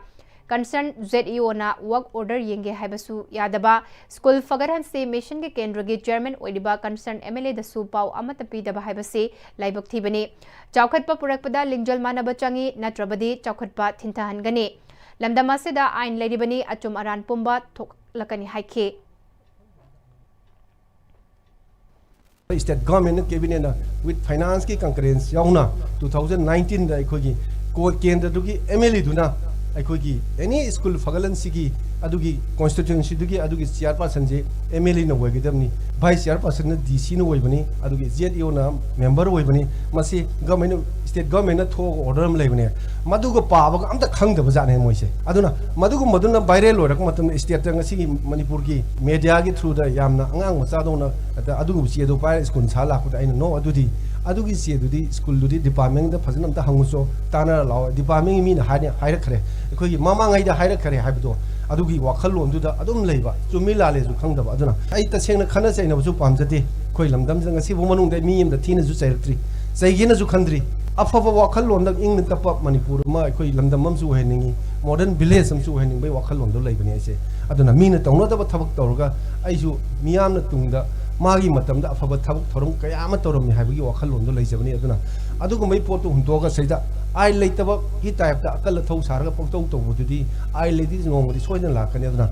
concern ZEOꯅ work order ꯌꯦꯡꯒꯦ ꯍꯥꯏꯕꯁꯨ ꯌꯥꯗꯕ, ꯁ꯭ꯀꯨꯜ ꯐꯒꯠꯍꯟꯁꯤ ꯃꯤꯁꯟꯒꯤ ꯀꯦꯟꯗ꯭ꯔꯒꯤ chairman ꯑꯣꯏꯔꯤꯕ concern MLAꯗꯁꯨ ꯄꯥꯎ ꯑꯃꯠꯇ ꯄꯤꯗꯕ ꯍꯥꯏꯕꯁꯤ ꯂꯥꯏꯕꯛ ꯊꯤꯕꯅꯤ꯫ ꯆꯥꯎꯈꯠꯄ ꯄꯨꯔꯛꯄꯗ ꯂꯤꯡꯖꯦꯜ ꯃꯥꯟꯅꯕ ꯆꯪꯏ, ꯅꯠꯇ꯭ꯔꯕꯗꯤ ꯆꯥꯎꯈꯠꯄ ꯊꯤꯟꯊꯍꯟꯒꯅꯤ꯫ ꯂꯝꯗꯝ ꯑꯁꯤꯗ ꯑꯥꯏꯟ ꯂꯩꯔꯤꯕꯅꯤ, ꯑꯆꯨꯝ ꯑꯔꯥꯟ ꯄꯨꯝꯕ ꯊꯣꯛꯂꯛꯀꯅꯤ ꯍꯥꯏꯈꯤ꯫ State governmentꯅ, cabinetꯅ with financeꯀꯤ concurrence ꯌꯥꯎꯅ two thousand nineteenꯗ ꯑꯩꯈꯣꯏꯒꯤ ꯀꯣ-, ꯀꯦꯟꯗ꯭ꯔꯗꯨꯒꯤ MLAꯗꯨꯅ ꯑꯩꯈꯣꯏꯒꯤ any school ꯐꯒꯠꯍꯟꯁꯤꯒꯤ ꯑꯗꯨꯒꯤ constituencyꯗꯨꯒꯤ ꯑꯗꯨꯒꯤ chairpersonꯁꯦ MLAꯅ ꯑꯣꯏꯒꯗꯕꯅꯤ, vice chairpersonꯅ DCꯅ ꯑꯣꯏꯕꯅꯤ, ꯑꯗꯨꯒꯤ ZEOꯅ member ꯑꯣꯏꯕꯅꯤ꯫ ꯃꯁꯤ government, state governmentꯅ ꯊꯣꯛꯑꯒ order ꯑꯃ ꯂꯩꯕꯅꯦ꯫ ꯃꯗꯨꯒ ꯄꯥꯕꯒ ꯑꯝꯇ ꯈꯪꯗꯕ ꯖꯥꯠꯅꯦ ꯃꯣꯏꯁꯦ꯫ ꯑꯗꯨꯅ ꯃꯗꯨꯒꯨꯝꯕꯗꯨꯅ viral ꯑꯣꯏꯔꯛꯄ ꯃꯇꯝꯗ stateꯇ ꯉꯁꯤꯒꯤ ꯃꯅꯤꯄꯨꯔꯒꯤ mediaꯒꯤ throughꯗ ꯌꯥꯝꯅ ꯑꯉꯥꯡ ꯃꯆꯥꯗꯧꯅ ꯑꯗ ꯑꯗꯨꯒꯨꯝꯕ ꯆꯦꯗꯣ ꯄꯥꯏꯔꯒ school ꯁꯥ ꯂꯥꯛꯄꯗ ꯑꯩꯅ, "No, ꯑꯗꯨꯗꯤ ꯑꯗꯨꯒꯤ ꯆꯦꯗꯨꯗꯤ schoolꯗꯨꯗꯤ departmentꯗ ꯐꯖꯅ ꯑꯝꯇ ꯍꯪꯉꯨꯆꯣ, ꯇꯥꯟꯅꯔ ꯂꯥꯛꯑꯣ꯫ Departmentꯒꯤ ꯃꯤꯅ ꯍꯥꯏꯅ ꯍꯥꯏꯔꯛꯈ꯭ꯔꯦ, ꯑꯩꯈꯣꯏꯒꯤ ꯃꯃꯥꯡꯉꯩꯗ ꯍꯥꯏꯔꯛꯈ꯭ꯔꯦ" ꯍꯥꯏꯕꯗꯣ꯫ ꯑꯗꯨꯒꯤ ꯋꯥꯈꯜꯂꯣꯟꯗꯨꯗ ꯑꯗꯨꯝ ꯂꯩꯕ, ꯆꯨꯝꯃꯤ ꯂꯥꯜꯂꯦꯁꯨ ꯈꯪꯗꯕ꯫ ꯑꯗꯨꯅ ꯑꯩ ꯇꯁꯦꯡꯅ ꯈꯠꯅ ꯆꯩꯅꯕꯁꯨ ꯄꯥꯝꯖꯗꯦ꯫ ꯑꯩꯈꯣꯏ ꯂꯝꯗꯝꯁꯤꯗ ꯉꯁꯤꯐꯥꯎ ꯃꯅꯨꯡꯗ ꯃꯤ ꯑꯃꯗ ꯊꯤꯅꯁꯨ ꯆꯩꯔꯛꯇ꯭ꯔꯤ, ꯆꯩꯒꯦꯅꯁꯨ ꯈꯟꯗ꯭ꯔꯤ꯫ ꯑꯐꯕ ꯋꯥꯈꯜꯂꯣꯟꯗ ꯏꯪꯅ ꯇꯞꯄ ꯃꯅꯤꯄꯨꯔ ꯑꯃ, ꯑꯩꯈꯣꯏ ꯂꯝꯗꯝ ꯑꯃꯁꯨ ꯑꯣꯏꯍꯟꯅꯤꯡꯉꯤ, modern village ꯑꯃꯁꯨ ꯑꯣꯏꯍꯟꯅꯤꯡꯕꯒꯤ ꯋꯥꯈꯜꯂꯣꯟꯗꯣ ꯂꯩꯕꯅꯤ ꯑꯩꯁꯦ꯫ ꯑꯗꯨꯅ ꯃꯤꯅ ꯇꯧꯅꯗꯕ ꯊꯕꯛ ꯇꯧꯔꯒ ꯑꯩꯁꯨ ꯃꯤꯌꯥꯝꯅ ꯇꯨꯡꯗ ꯃꯥꯒꯤ ꯃꯇꯝꯗ ꯑꯐꯕ ꯊꯕꯛ ꯊꯧꯔꯝ ꯀꯌꯥ ꯑꯃ ꯇꯧꯔꯝꯃꯤ ꯍꯥꯏꯕꯒꯤ ꯋꯥꯈꯜꯂꯣꯟꯗꯣ ꯂꯩꯖꯕꯅꯤ꯫ ꯑꯗꯨꯅ ꯑꯗꯨꯒꯨꯝꯕꯒꯤ ꯄꯣꯠꯇꯣ ꯍꯨꯟꯗꯣꯛꯑꯒ ꯁꯤꯗ ꯑꯥꯏꯟ ꯂꯩꯇꯕꯒꯤ typeꯇ ꯑꯀꯜ ꯑꯊꯧ ꯁꯥꯔꯒ ꯄꯪꯇꯧ ꯇꯧꯕꯗꯨꯗꯤ ꯑꯥꯏꯟ ꯂꯩꯗꯤ ꯅꯣꯡꯃꯗꯤ ꯁꯣꯏꯗꯅ ꯂꯥꯛꯀꯅꯤ꯫ ꯑꯗꯨꯅ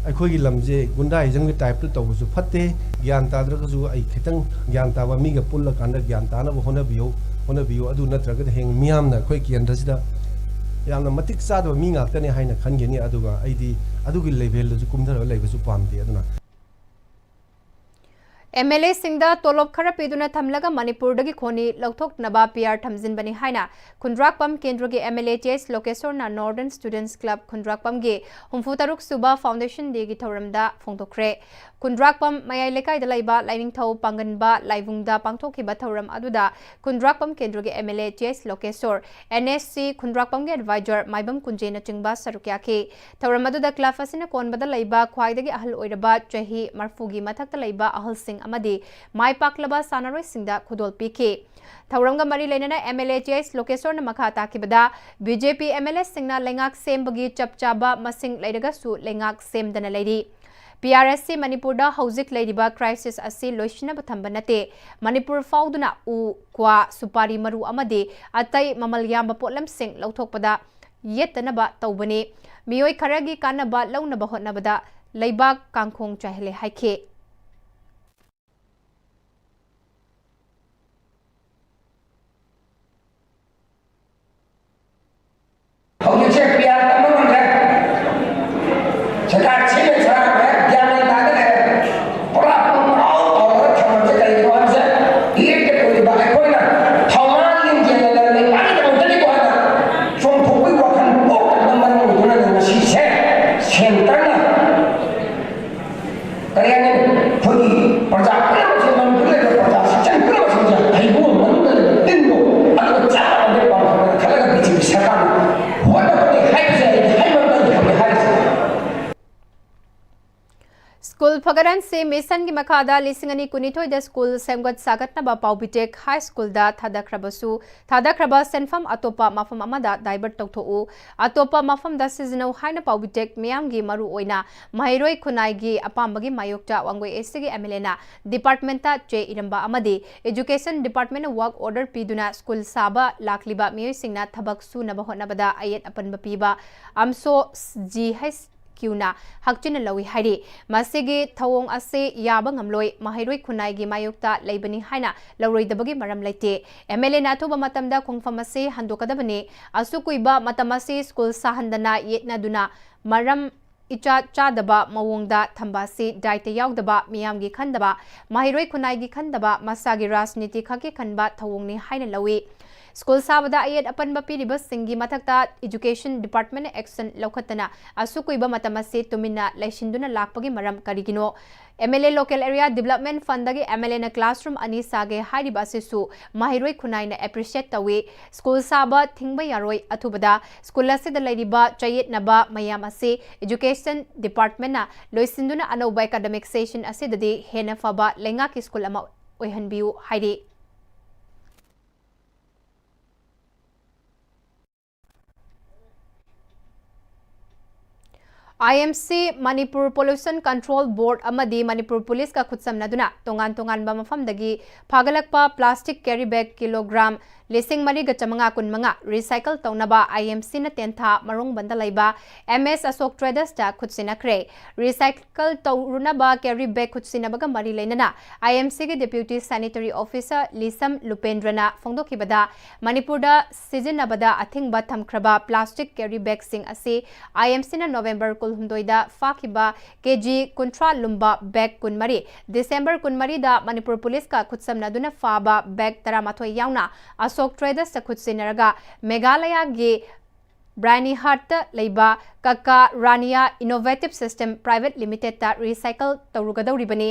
ꯑꯩꯈꯣꯏꯒꯤ ꯂꯝꯁꯦ ꯒꯨꯟꯗꯥꯏꯖꯝꯒꯤ typeꯇ ꯇꯧꯕꯁꯨ ꯐꯠꯇꯦ꯫ ꯒ꯭ꯌꯥꯟ ꯇꯥꯗ꯭ꯔꯒꯁꯨ ꯑꯩ ꯈꯤꯇꯪ ꯒ꯭ꯌꯥꯟ ꯇꯥꯕ ꯃꯤꯒ ꯄꯨꯜꯂꯀꯥꯟꯗ ꯒ꯭ꯌꯥꯟ ꯇꯥꯅꯕ ꯍꯣꯠꯅꯕꯤꯌꯨ, ꯍꯣꯠꯅꯕꯤꯌꯨ꯫ ꯑꯗꯨ ꯅꯠꯇ꯭ꯔꯒꯗꯤ ꯍꯌꯦꯡ ꯃꯤꯌꯥꯝꯅ ꯑꯩꯈꯣꯏ ꯀꯦꯟꯗ꯭ꯔꯁꯤꯗ ꯌꯥꯝꯅ ꯃꯇꯤꯛ ꯆꯥꯗꯕ ꯃꯤ ꯉꯥꯛꯇꯅꯦ ꯍꯥꯏꯅ ꯈꯟꯒꯅꯤ꯫ ꯑꯗꯨꯒ ꯑꯩꯗꯤ ꯑꯗꯨꯒꯤ levelꯗꯁꯨ ꯀꯨꯝꯊꯔꯒ ꯂꯩꯕꯁꯨ ꯄꯥꯝꯗꯦ꯫ ꯑꯗꯨꯅ ꯑꯦꯝ ꯑꯦꯜ ꯑꯦꯁꯤꯡꯗ ꯇꯣꯂꯣꯞ ꯈꯔ ꯄꯤꯗꯨꯅ ꯊꯝꯂꯒ ꯃꯅꯤꯄꯨꯔꯗꯒꯤ ꯈꯣꯅꯤ ꯂꯧꯊꯣꯛꯅꯕ ꯄꯤ ꯑꯥꯔ ꯊꯝꯖꯤꯟꯕꯅꯤ ꯍꯥꯏꯅ ꯈꯨꯟꯗ꯭ꯔꯥꯛꯄꯝ ꯀꯦꯟꯗ꯭ꯔꯒꯤ M L A T S ꯂꯣꯀꯦꯁꯣꯔꯅ Northern Students Club ꯈꯨꯟꯗ꯭ꯔꯥꯛꯄꯝꯒꯤ ꯍꯨꯝꯐꯨ ꯇꯔꯨꯛ ꯁꯨꯕ Foundation Dayꯒꯤ ꯊꯧꯔꯝꯗ ꯐꯣꯡꯗꯣꯛꯈ꯭ꯔꯦ꯫ ꯈꯨꯟꯗ꯭ꯔꯥꯛꯄꯝ ꯃꯌꯥꯏ ꯂꯩꯀꯥꯏꯗ ꯂꯩꯕ ꯂꯥꯏꯅꯤꯡꯊꯧ ꯄꯥꯡꯒꯟꯕ ꯂꯥꯏꯕꯨꯡꯗ ꯄꯥꯡꯊꯣꯛꯈꯤꯕ ꯊꯧꯔꯝ ꯑꯗꯨꯗ ꯈꯨꯟꯗ꯭ꯔꯥꯛꯄꯝ ꯀꯦꯟꯗ꯭ꯔꯒꯤ M L A T S Lokeshor, N S C ꯈꯨꯟꯗ꯭ꯔꯥꯛꯄꯝꯒꯤ ꯑꯦꯗꯚꯥꯏꯖꯔ ꯃꯥꯏꯕꯝ ꯀꯨꯟꯖꯦꯅꯆꯤꯡꯕ ꯁꯔꯨꯛ ꯌꯥꯈꯤ꯫ ꯊꯧꯔꯝ ꯑꯗꯨꯗ ꯀ꯭ꯂꯕ ꯑꯁꯤꯅ ꯀꯣꯟꯕꯗ ꯂꯩꯕ ꯈ꯭ꯋꯥꯏꯗꯒꯤ ꯑꯍꯜ ꯑꯣꯏꯔꯕ ꯆꯍꯤ ꯃꯔꯐꯨꯒꯤ ꯃꯊꯛꯇ ꯂꯩꯕ ꯑꯍꯜꯁꯤꯡ ꯑꯃꯗꯤ ꯃꯥꯏ ꯄꯥꯛꯂꯕ ꯁꯥꯟꯅꯔꯣꯏꯁꯤꯡꯗ ꯈꯨꯗꯣꯜ ꯄꯤꯈꯤ꯫ ꯊꯧꯔꯝꯒ ꯃꯔꯤ ꯂꯩꯅꯅ M L A T S ꯂꯣꯀꯦꯁꯣꯔꯅ ꯃꯈꯥ ꯇꯥꯈꯤꯕꯗ, B J P M L ꯑꯦꯁꯤꯡꯅ ꯂꯩꯉꯥꯛ ꯁꯦꯝꯕꯒꯤ ꯆꯞ ꯆꯥꯕ ꯃꯁꯤꯡ ꯂꯩꯔꯒꯁꯨ ꯂꯩꯉꯥꯛ ꯁꯦꯝꯗꯅ ꯂꯩꯔꯤ꯫ ꯄꯤ ꯑꯥꯔ ꯑꯦꯁ ꯁꯤ ꯃꯅꯤꯄꯨꯔꯗ ꯍꯧꯖꯤꯛ ꯂꯩꯔꯤꯕ crisis ꯑꯁꯤ ꯂꯣꯏꯁꯤꯟꯅꯕ ꯊꯝꯕ ꯅꯠꯇꯦ꯫ ꯃꯅꯤꯄꯨꯔ ꯐꯥꯎꯗꯨꯅ ꯎ, ꯀ꯭ꯋꯥ, ꯁꯨꯄꯥꯔꯤ ꯃꯔꯨ ꯑꯃꯗꯤ ꯑꯇꯩ ꯃꯃꯜ ꯌꯥꯝꯕ ꯄꯣꯠꯂꯝꯁꯤꯡ ꯂꯧꯊꯣꯛꯄꯗ ꯌꯦꯠꯇꯅꯕ ꯇꯧꯕꯅꯤ꯫ ꯃꯤꯑꯣꯏ ꯈꯔꯒꯤ ꯀꯥꯟꯅꯕ ꯂꯧꯅꯕ ꯍꯣꯠꯅꯕꯗ ꯂꯩꯕꯥꯛ ꯀꯥꯡꯈꯣꯡ ꯆꯥꯏꯍꯜꯂꯦ ꯍꯥꯏꯈꯤ꯫ ꯍꯧꯖꯤꯛꯁꯦ ꯄꯤ ꯑꯥꯔ ꯇꯝꯕ ꯉꯝꯗ꯭ꯔꯦ꯫ ꯁꯔꯀꯥꯔ ꯁꯤꯟꯕ ꯁꯔꯀꯥꯔ ꯒ꯭ꯌꯥꯟ ꯃꯦꯟ ꯇꯥꯗ ꯂꯩꯔꯦ꯫ ꯄꯨꯔꯥ ꯄꯨꯡ ꯇꯔꯥ ꯇꯧꯔꯒ ꯊꯝꯕꯁꯦ ꯀꯔꯤꯒꯤꯅꯣ ꯍꯥꯏꯕꯁꯦ, ꯏꯔꯦꯞꯇ ꯇꯧꯔꯤꯕ ꯑꯩꯈꯣꯏꯅ ꯊꯧꯅꯥ ꯂꯤꯡꯖꯦꯜꯅ ꯂꯩꯕꯥꯛꯀꯤꯗꯃꯛꯇꯅꯤꯀꯣ ꯍꯥꯏꯅ ꯆꯣꯡꯊꯣꯛꯄꯒꯤ ꯋꯥꯈꯜ ꯄꯣꯛꯇꯅꯕ ꯃꯔꯝ ꯑꯣꯏꯗꯨꯅꯅꯤ ꯉꯁꯤꯁꯦ ꯁꯦꯟꯇꯔꯅ ꯀꯔꯤ ꯍꯥꯏꯅꯤ? ꯑꯩꯈꯣꯏꯒꯤ ꯄ꯭ꯔꯖꯥ ꯄꯨꯝꯅꯃꯛꯁꯦ, ꯃꯅꯤꯄꯨꯔꯗ ꯂꯩꯔꯤꯕ ꯄ꯭ꯔꯖꯥ section ꯄꯨꯝꯅꯃꯛꯁꯤꯡꯁꯦ ꯍꯩꯕꯣꯡ ꯃꯅꯨꯡꯗ ꯂꯩꯕ ꯇꯤꯟꯗꯣ ꯑꯗꯨꯒ ꯆꯞ ꯃꯥꯟꯅꯕ ꯄꯥꯡꯒꯜ ꯈꯜꯂꯒ ꯕꯤ ꯖꯦ ꯄꯤ ꯁꯔꯀꯥꯔꯅ ꯍꯣꯠꯅꯕꯅꯤ ꯍꯥꯏꯕꯁꯦ ꯑꯩꯅ ꯍꯥꯏꯕ ꯑꯃ ꯂꯩ ꯍꯥꯏꯔꯤꯁꯦ꯫ ꯁ꯭ꯀꯨꯜ ꯐꯒꯠꯍꯟꯁꯤ ꯃꯤꯁꯟꯒꯤ ꯃꯈꯥꯗ ꯂꯤꯁꯤꯡ ꯑꯅꯤ ꯀꯨꯟꯅꯤꯊꯣꯏꯗ ꯁ꯭ꯀꯨꯜ ꯁꯦꯝꯒꯠ ꯁꯥꯒꯠꯅꯕ ꯄꯥꯎꯕꯤꯇꯦꯛ ꯍꯥꯏ ꯁ꯭ꯀꯨꯜꯗ ꯊꯥꯗꯈ꯭ꯔꯕꯁꯨ, ꯊꯥꯗꯈ꯭ꯔꯕ ꯁꯦꯟꯐꯝ ꯑꯇꯣꯞꯄ ꯃꯐꯝ ꯑꯃꯗ divert ꯇꯧꯊꯣꯛꯎ, ꯑꯇꯣꯞꯄ ꯃꯐꯝꯗ ꯁꯤꯖꯤꯟꯅꯧ ꯍꯥꯏꯅ ꯄꯥꯎꯕꯤꯇꯦꯛ ꯃꯤꯌꯥꯝꯒꯤ ꯃꯔꯨ ꯑꯣꯏꯅ ꯃꯍꯩꯔꯣꯏ ꯈꯨꯟꯅꯥꯏꯒꯤ ꯑꯄꯥꯝꯕꯒꯤ ꯃꯥꯌꯣꯛꯇ ꯋꯥꯡꯒꯣꯏ ꯑꯦꯁ ꯁꯤꯒꯤ ꯑꯦꯝ ꯑꯦꯜ ꯑꯦꯅ ꯗꯤꯄꯥꯔꯠꯃꯦꯟꯠꯇ ꯆꯦ ꯏꯔꯝꯕ ꯑꯃꯗꯤ ꯏꯖꯨꯀꯦꯁꯟ ꯗꯤꯄꯥꯔꯠꯃꯦꯟꯠꯅ work order ꯄꯤꯗꯨꯅ ꯁ꯭ꯀꯨꯜ ꯁꯥꯕ ꯂꯥꯛꯂꯤꯕ ꯃꯤꯑꯣꯏꯁꯤꯡꯅ ꯊꯕꯛ ꯁꯨꯅꯕ ꯍꯣꯠꯅꯕꯗ ꯑꯌꯦꯠ ꯑꯄꯟꯕ ꯄꯤꯕ ꯑꯝꯁꯣ ꯖꯤ ꯍꯩꯆ ꯀ꯭ꯌꯨꯅ ꯍꯛꯆꯤꯟꯅ ꯂꯧꯏ ꯍꯥꯏꯔꯤ꯫ ꯃꯁꯤꯒꯤ ꯊꯧꯑꯣꯡ ꯑꯁꯤ ꯌꯥꯕ ꯉꯝꯂꯣꯏ, ꯃꯍꯩꯔꯣꯏ ꯈꯨꯟꯅꯥꯏꯒꯤ ꯃꯥꯌꯣꯛꯇ ꯂꯩꯕꯅꯤ ꯍꯥꯏꯅ ꯂꯧꯔꯣꯏꯗꯕꯒꯤ ꯃꯔꯝ ꯂꯩꯇꯦ꯫ ꯑꯦꯝ ꯑꯦꯜ ꯑꯦꯅ ꯑꯊꯨꯕ ꯃꯇꯝꯗ ꯈꯣꯡꯐꯝ ꯑꯁꯤ ꯍꯟꯗꯣꯛꯀꯗꯕꯅꯤ꯫ ꯑꯁꯨꯛ ꯀꯨꯏꯕ ꯃꯇꯝ ꯑꯁꯤ ꯁ꯭ꯀꯨꯜ ꯁꯥꯍꯟꯗꯅ ꯌꯦꯠꯅꯗꯨꯅ ꯃꯔꯝ ꯏꯆꯥ ꯆꯥꯗꯕ ꯃꯑꯣꯡꯗ ꯊꯝꯕ ꯑꯁꯤ ꯗꯥꯏꯇ ꯌꯥꯎꯗꯕ, ꯃꯤꯌꯥꯝꯒꯤ ꯈꯟꯗꯕ, ꯃꯍꯩꯔꯣꯏ ꯈꯨꯟꯅꯥꯏꯒꯤ ꯈꯟꯗꯕ, ꯃꯁꯥꯒꯤ ꯔꯥꯖꯅꯤꯇꯤ ꯈꯛꯀꯤ ꯈꯟꯕ ꯊꯧꯑꯣꯡꯅꯤ ꯍꯥꯏꯅ ꯂꯧꯏ꯫ ꯁ꯭ꯀꯨꯜ ꯁꯥꯕꯗ ꯑꯌꯦꯠ ꯑꯄꯟꯕ ꯄꯤꯔꯤꯕꯁꯤꯡꯒꯤ ꯃꯊꯛꯇ Education Department action ꯂꯧꯈꯠꯇꯅ ꯑꯁꯨꯛ ꯀꯨꯏꯕ ꯃꯇꯝ ꯑꯁꯤ ꯇꯨꯃꯤꯟꯅ ꯂꯩꯁꯤꯟꯗꯨꯅ ꯂꯥꯛꯄꯒꯤ ꯃꯔꯝ ꯀꯔꯤꯒꯤꯅꯣ? M L A Local Area Development Fund ꯗꯒꯤ M L A ꯅ classroom ꯑꯅꯤ ꯁꯥꯒꯦ ꯍꯥꯏꯔꯤꯕ ꯑꯁꯤꯁꯨ ꯃꯍꯩꯔꯣꯏ ꯈꯨꯟꯅꯥꯏꯅ appreciate ꯇꯧꯏ꯫ ꯁ꯭ꯀꯨꯜ ꯁꯥꯕ ꯊꯤꯡꯕ ꯌꯥꯔꯣꯏ꯫ ꯑꯊꯨꯕꯗ ꯁ꯭ꯀꯨꯜ ꯑꯁꯤꯗ ꯂꯩꯔꯤꯕ ꯆꯌꯦꯠꯅꯕ ꯃꯌꯥꯝ ꯑꯁꯤ Education Department ꯅ ꯂꯣꯏꯁꯤꯟꯗꯨꯅ ꯑꯅꯧꯕ academic session ꯑꯁꯤꯗꯗꯤ ꯍꯦꯟꯅ ꯐꯕ ꯂꯩꯉꯥꯛꯀꯤ ꯁ꯭ꯀꯨꯜ ꯑꯃ ꯑꯣꯏꯍꯟꯕꯤꯌꯨ ꯍꯥꯏꯔꯤ꯫ I M C, Manipur Pollution Control Board ꯑꯃꯗꯤ ꯃꯅꯤꯄꯨꯔ ꯄꯨꯂꯤꯁꯀ ꯈꯨꯠꯁꯝꯅꯗꯨꯅ ꯇꯣꯉꯥꯟ ꯇꯣꯉꯥꯟꯕ ꯃꯐꯝꯗꯒꯤ ꯐꯥꯒꯠꯂꯛꯄ plastic carry bag kilogram ꯂꯤꯁꯤꯡ ꯃꯔꯤꯒ ꯆꯥꯃꯉꯥ ꯀꯨꯟꯃꯉꯥ recycle ꯇꯧꯅꯕ I M C ꯅ ꯇꯦꯟꯊꯥ ꯃꯔꯣꯡꯕꯟꯗ ꯂꯩꯕ M S Ashok Traders ꯇ ꯈꯨꯠꯁꯤꯟꯅꯈ꯭ꯔꯦ꯫ Recycle ꯇꯧꯔꯨꯅꯕ carry bag ꯈꯨꯠꯁꯤꯟꯅꯕꯒ ꯃꯔꯤ ꯂꯩꯅꯅ I M C ꯒꯤ Deputy Sanitary Officer ꯂꯤꯁꯝ ꯂꯨꯄꯦꯟꯗ꯭ꯔꯅ ꯐꯣꯡꯗꯣꯛꯈꯤꯕꯗ, ꯃꯅꯤꯄꯨꯔꯗ ꯁꯤꯖꯤꯟꯅꯕꯗ ꯑꯊꯤꯡꯕ ꯊꯝꯈ꯭ꯔꯕ plastic carry bag ꯁꯤꯡ ꯑꯁꯤ I M C ꯅ November ꯀꯨꯟꯍꯨꯝꯗꯣꯏꯗ ꯐꯥꯈꯤꯕ K G ꯀꯨꯟꯊ꯭ꯔꯥ ꯂꯨꯝꯕ bag ꯀꯨꯟꯃꯔꯤ, December ꯀꯨꯟꯃꯔꯤꯗ ꯃꯅꯤꯄꯨꯔ ꯄꯨꯂꯤꯁꯀ ꯈꯨꯠꯁꯝꯅꯗꯨꯅ ꯐꯥꯕ bag ꯇꯔꯥꯃꯥꯊꯣꯏ ꯌꯥꯎꯅ Ashok Traders ꯇ ꯈꯨꯠꯁꯤꯟꯅꯔꯒ ꯃꯦꯘꯥꯂꯌꯥꯒꯤ ꯕ꯭ꯔꯥꯏꯅꯤꯍꯥꯠꯇ ꯂꯩꯕ ꯀꯀꯥ Rania Innovative System Private Limited ꯇ recycle ꯇꯧꯔꯨꯒꯗꯧꯔꯤꯕꯅꯤ꯫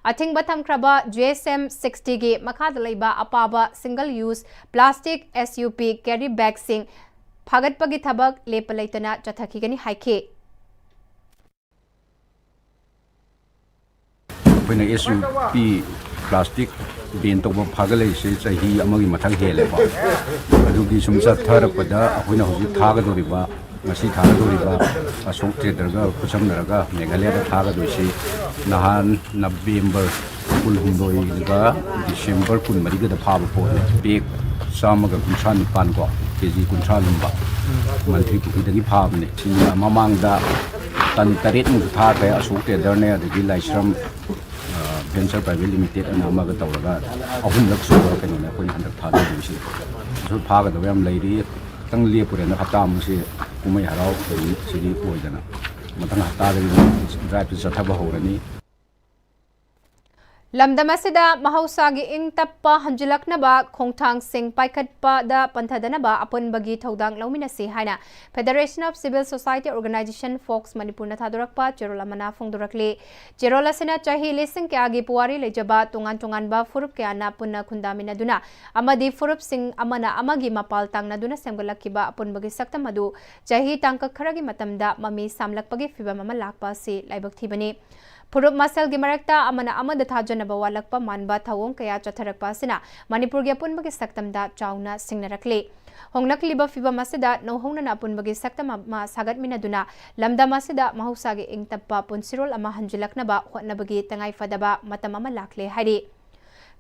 ꯑꯊꯤꯡꯕ ꯊꯝꯈ꯭ꯔꯕ G S M sixty ꯒꯤ ꯃꯈꯥꯗ ꯂꯩꯕ ꯑꯄꯥꯕ single use plastic S U P carry bag ꯁꯤꯡ ꯐꯥꯒꯠꯄꯒꯤ ꯊꯕꯛ ꯂꯦꯞꯄ ꯂꯩꯇꯅ ꯆꯠꯊꯈꯤꯒꯅꯤ ꯍꯥꯏꯈꯤ꯫ ꯑꯩꯈꯣꯏꯅ S U P plastic ban ꯇꯧꯕ ꯐꯥꯒꯠꯂꯛꯏꯁꯦ ꯆꯍꯤ ꯑꯃꯒꯤ ꯃꯊꯛ ꯍꯦꯜꯂꯦꯀꯣ꯫ ꯑꯗꯨꯒꯤ ꯁꯨꯝ ꯆꯠꯊꯔꯛꯄꯗ ꯑꯩꯈꯣꯏꯅ ꯍꯧꯖꯤꯛ ꯊꯥꯒꯗꯧꯔꯤꯕ, ꯉꯁꯤ ꯊꯥꯒꯗꯧꯔꯤꯕ Ashok Traders ꯒ ꯈꯨꯠꯁꯝꯅꯔꯒ ꯃꯦꯘꯥꯂꯌꯥꯗ ꯊꯥꯒꯗꯣꯏꯁꯤ ꯅꯍꯥꯟ November ꯀꯨꯟꯍꯨꯝꯗꯣꯏꯒ December ꯀꯨꯟꯃꯔꯤꯒꯗ ꯐꯥꯕ ꯄꯣꯠꯅꯤ꯫ Bag ꯆꯥꯝꯃꯒ ꯀꯨꯟꯊ꯭ꯔꯥ ꯅꯤꯄꯥꯟ ꯀꯣ, K G ꯀꯨꯟꯊ꯭ꯔꯥ ꯂꯨꯝꯕ, ꯃꯟꯇ꯭ꯔꯤ ꯄꯨꯈ꯭ꯔꯤꯗꯒꯤ ꯐꯥꯕꯅꯦ꯫ ꯁꯤꯅ ꯃꯃꯥꯡꯗ ꯇꯟ ꯇꯔꯦꯠꯃꯨꯛ ꯊꯥꯈ꯭ꯔꯦ꯫ Ashok Traders ꯅꯦ, ꯑꯗꯒꯤ ꯂꯥꯏꯁ꯭ꯔꯝ, ꯑ, Venture Private Limited ꯑꯅ ꯑꯃꯒ ꯇꯧꯔꯒ ꯑꯍꯨꯝꯂꯛ ꯁꯨꯕ ꯀꯩꯅꯣꯅꯦ ꯑꯩꯈꯣꯏꯅ ꯍꯟꯗꯛ ꯊꯥꯗꯣꯛꯏꯁꯦ꯫ ꯑꯗꯨ ꯐꯥꯒꯗꯕ ꯌꯥꯝ ꯂꯩꯔꯤ꯫ ꯈꯤꯇꯪ ꯂꯦꯞꯄꯨꯔꯦꯅ ꯍꯞꯇꯥ ꯑꯃꯨꯛꯁꯤ ꯀꯨꯝꯍꯩ ꯍꯔꯥꯎ ꯁꯤꯗꯤ ꯑꯣꯏꯗꯅ꯫ ꯃꯊꯪ ꯍꯞꯇꯥꯗꯒꯤ ꯗ꯭ꯔꯥꯏꯚꯇꯨ ꯆꯠꯊꯕ ꯍꯧꯔꯅꯤ꯫ ꯂꯝꯗꯝ ꯑꯁꯤꯗ ꯃꯍꯧꯁꯥꯒꯤ ꯏꯪ ꯇꯞꯄ ꯍꯟꯖꯤꯜꯂꯛꯅꯕ ꯈꯣꯡꯊꯥꯡꯁꯤꯡ ꯄꯥꯏꯈꯠꯄꯗ ꯄꯟꯊꯗꯅꯕ ꯑꯄꯨꯟꯕꯒꯤ ꯊꯧꯗꯥꯡ ꯂꯧꯃꯤꯟꯅꯁꯤ ꯍꯥꯏꯅ Federation of Civil Society Organization, fox ꯃꯅꯤꯄꯨꯔꯅ ꯊꯥꯗꯣꯔꯛꯄ ꯆꯦꯔꯣꯜ ꯑꯃꯅ ꯐꯣꯡꯗꯣꯔꯛꯂꯤ꯫ ꯆꯦꯔꯣꯜ ꯑꯁꯤꯅ ꯆꯍꯤ ꯂꯤꯁꯤꯡ ꯀꯌꯥꯒꯤ ꯄꯨꯋꯥꯔꯤ ꯂꯩꯖꯕ ꯇꯣꯉꯥꯟ ꯇꯣꯉꯥꯟꯕ ꯐꯨꯔꯨꯞ ꯀꯌꯥꯅ ꯄꯨꯟꯅ ꯈꯨꯟꯗꯥꯃꯤꯟꯅꯗꯨꯅ ꯑꯃꯗꯤ ꯐꯨꯔꯨꯞꯁꯤꯡ ꯑꯃꯅ ꯑꯃꯒꯤ ꯃꯄꯥꯜ ꯇꯥꯡꯅꯗꯨꯅ ꯁꯦꯝꯒꯠꯂꯛꯈꯤꯕ ꯑꯄꯨꯟꯕꯒꯤ ꯁꯛꯇꯝ ꯑꯗꯨ ꯆꯍꯤ ꯇꯥꯡꯀꯛ ꯈꯔꯒꯤ ꯃꯇꯝꯗ ꯃꯃꯤ ꯁꯥꯝꯂꯛꯄꯒꯤ ꯐꯤꯚꯝ ꯑꯃ ꯂꯥꯛꯄ ꯑꯁꯤ ꯂꯥꯏꯕꯛ ꯊꯤꯕꯅꯤ꯫ ꯐꯨꯔꯨꯞ ꯃꯁꯦꯜꯒꯤ ꯃꯔꯛꯇ ꯑꯃꯅ ꯑꯃꯗ ꯊꯥꯖꯅꯕ ꯋꯥꯠꯂꯛꯄ ꯃꯥꯟꯕ ꯊꯧꯑꯣꯡ ꯀꯌꯥ ꯆꯠꯊꯔꯛꯄ ꯑꯁꯤꯅ ꯃꯅꯤꯄꯨꯔꯒꯤ ꯑꯄꯨꯟꯕꯒꯤ ꯁꯛꯇꯝꯗ ꯆꯥꯎꯅ ꯁꯤꯡꯅꯔꯛꯂꯤ꯫ ꯍꯣꯡꯂꯛꯂꯤꯕ ꯐꯤꯚꯝ ꯑꯁꯤꯗ ꯅꯧꯍꯧꯅꯅ ꯑꯄꯨꯟꯕꯒꯤ ꯁꯛꯇꯝ ꯑꯃ ꯁꯥꯒꯠꯃꯤꯟꯅꯗꯨꯅ ꯂꯝꯗꯝ ꯑꯁꯤꯗ ꯃꯍꯧꯁꯥꯒꯤ ꯏꯪ ꯇꯞꯄ ꯄꯨꯟꯁꯤꯔꯣꯜ ꯑꯃ ꯍꯟꯖꯤꯜꯂꯛꯅꯕ ꯍꯣꯠꯅꯕꯒꯤ ꯇꯉꯥꯏꯐꯗꯕ ꯃꯇꯝ ꯑꯃ ꯂꯥꯛꯂꯦ ꯍꯥꯏꯔꯤ꯫